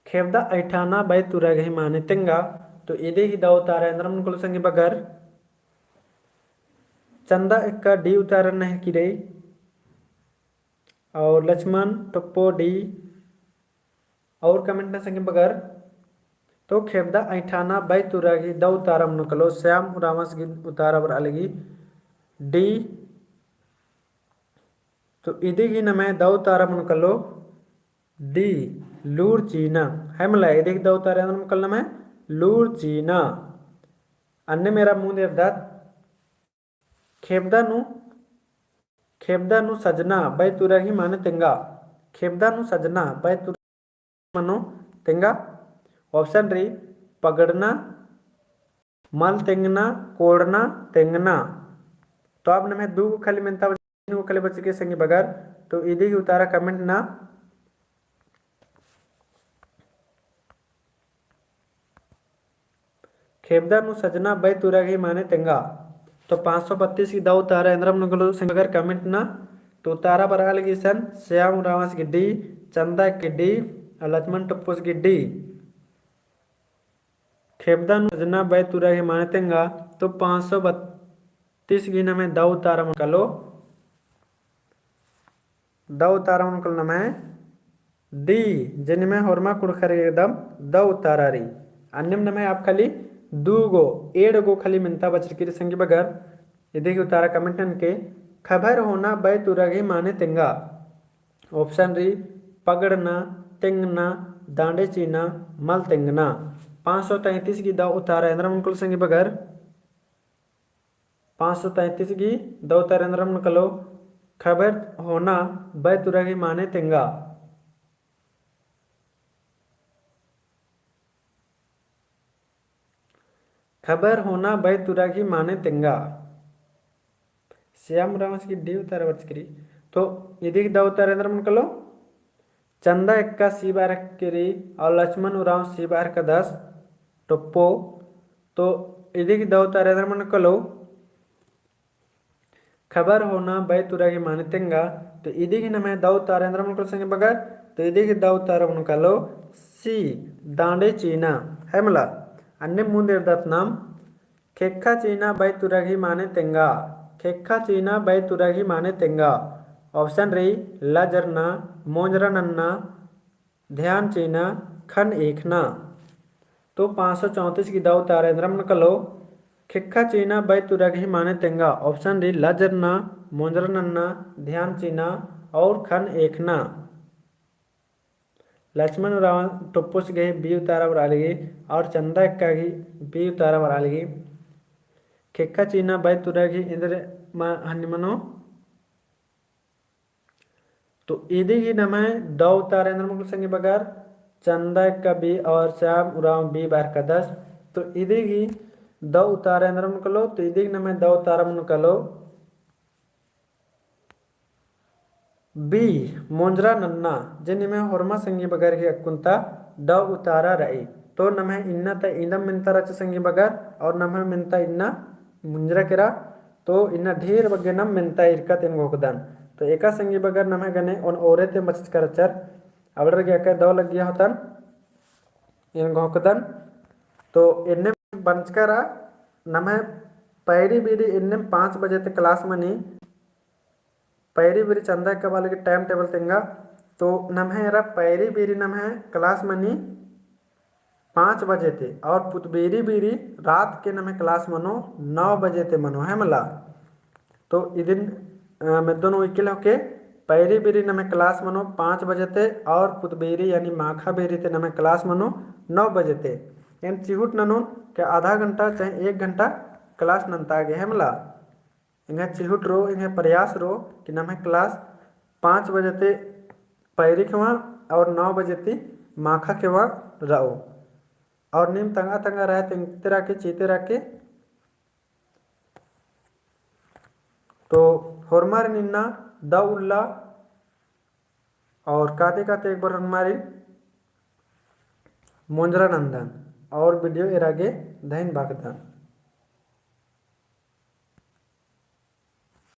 खेबदा अइठाना बै तुरा गही माने तेंगा। तो इदी गही दौ उतारा एन्दरा मनो कालो संगी बगर। चंदा एक्का D उतारा नहर की रई। और लक्ष्मण टोप्पो D। और comment ना संगी बगर। तो खेबदा अइठाना बै तुरा गही दौ उतारा मनो कालो, श्याम उराँवस गही उतारा बरआ लगी D। तो इदी गही नम्है दौ उतारा मनो कालो D, लूर चीना। है मला, इदी गही दौ उतारा एन्दरा मनो कालो नम्है लूर चीना। अन्नेम एरा मुन्द एरदत। खेबदा नू, खेबदा नू सजना बै तुरा गही माने तेंगा। खेबदा नू सजना बै तुरा मनो तेंगा। Option रई, पगड़ना, मल तेंगना, कोड़ना, तेंगना। तो अब नम्है दू गो खाली मेन्ता बचकी, तीन गो खाली बचकी संगी बगर। तो इदी गही उतारा comment ना। खेबदा नू सजना बै तुरा गही माने तेंगा। तो पाँच सौ बत्तीस गही दौ उतारा एन्दरा मनो कालो संगी बगर comment ना। तो उतारा बरआ लगी इसन, श्याम उराँवस गही D, चंदा गही D, और लक्ष्मण टोप्पोस गही D। खेबदा नू सजना बै तुरा गही माने तेंगा। तो पाँच सौ बत्तीस गही नम्है दौ उतारा मनो कालो। दौ उतारा मनो कालो नम्है D, जे निम्है होरमा कुँड़ुख़र एकदम दौ उतारा रई। अन्नेम नम्है अब खाली दू गो, एंड़ गो खाली मेन्ता बचकी रई संगी बगर। इदी गही उतारा comment ननके। खभर होना बै तुरा गही माने तेंगा। Option रई, पगड़ना, तेंगना, दाँड़े चीना, मल तेंगना। पाँच सौ तैंतीस गही दौ उतारा एन्दरा मनो कालो संगी बगर। पाँच सौ तैंतीस गही दौ उतारा एन्दरा मनो कालो, खबर होना बै तुरा गही माने तेंगा। खबर होना बै तुरा गही माने तेंगा। श्याम उराँवस गही डी उतारा बरचकी रई। तो इदी गही दौ उतारा एन्दरा मनो कालो, चंदा एक्का सी बार केरी और लक्ष्मण उराँव सी बार का दस टोप्पो। तो इदी गही दौ उतारा एन्दरा मनो कालो, खबर होना बै तुरा गही माने तेंगा। तो इदी गही नम्है दौ उतारा एन्दरा मनो कालो संगी बगर, तो इदी गही दौ उतारा मनो कालो सी, दांडे चीना, है मला। अन्ने मुन्द एरदत नाम, खेक्खा चीना बै तुरा गही माने तेंगा, खेक्खा चीना बै तुरा गही माने तेंगा। Option रई लजरना, मोंजरा नन्ना, ध्यान चीना, खन एखना। तो पाँच सौ चौंतीस गही दौ उतारा एन्दरा मनो कालो, खेक्खा चीना बै तुरा गही माने तेंगा। Option रई लजरना, मोंजरा नन्ना, ध्यान चीना और खन एखना। लक्ष्मण उराँव टोप्पोस गही बी उतारा बरआ लगी और चंदा एक्का गही बी उतारा बरआ लगी। खेक्खा चीना बै तुरा गही एन्दर मा-, हन्नी मनो। तो इदी गही नम्है दौ उतारा एन्दरा मनो कालो संगी बगर, चंदा एक्का बी और श्याम उराँव बी बार का दस। तो इदी गही दौ उतारा एन्दरा मनो कालो, तो इदी गही नम्है दौ उतारा मनो कालो बी, मोंजरा नन्ना, जे निम्है होरमा संगी बगर गही अक्कुन ता दौ उतारा रई। तो नम्है इन्ना ता इदम मेन्ता रहचा संगी बगर, और नम्है मेन्ता इन्ना मुंजरा केरा, तो इन्ना ढेर बग्गे नाम मेन्ता ईरका ती एन घोखदन। तो एका संगी बगर नम्है गने ओन ओरे ती बचचका रहचर, अबड़र गे अक्का दौ लग्गिया होतन, एन घोखदन। तो एन्ने बंचका रआ, नम्है पैरी बीरी एन्ने पाँच बजे ती class मनी, पैरी बीरी चंदा एक्का बाली गही time table तेंगा। तो नम्है एरा पैरी बीरी नम्है class मनी पाँच बजे ती और पुतबीरी बीरी रात के नम्है class मनो नौ बजे ती मनो, है मला। तो इदिन, अ, मेद्दोन उइकिल होके पैरी बीरी नम्है class मनो पाँच बजे ती और पुतबीरी यानी माखा बीरी ती नम्है class मनो नौ बजे ती। एन चिहुट ननोन के आधा घंटा चाहे एक घंटा class नन्ता गे, है मला। एंग्है चिहुट रओ, एंग्है प्रयास रओ कि नम्है class पाँच बजे ती पैरी खेवा और नौ बजे ती माखा खेवा रओ। और नीम तंगआ तंगआ रअय तेंगते रअके, चीते रअके। तो होरमारिन इन्ना दौ उल्ला और काते काते एक बार होरमारिन मोंजरा नन्दन और video एरा गे धइन बाकदन।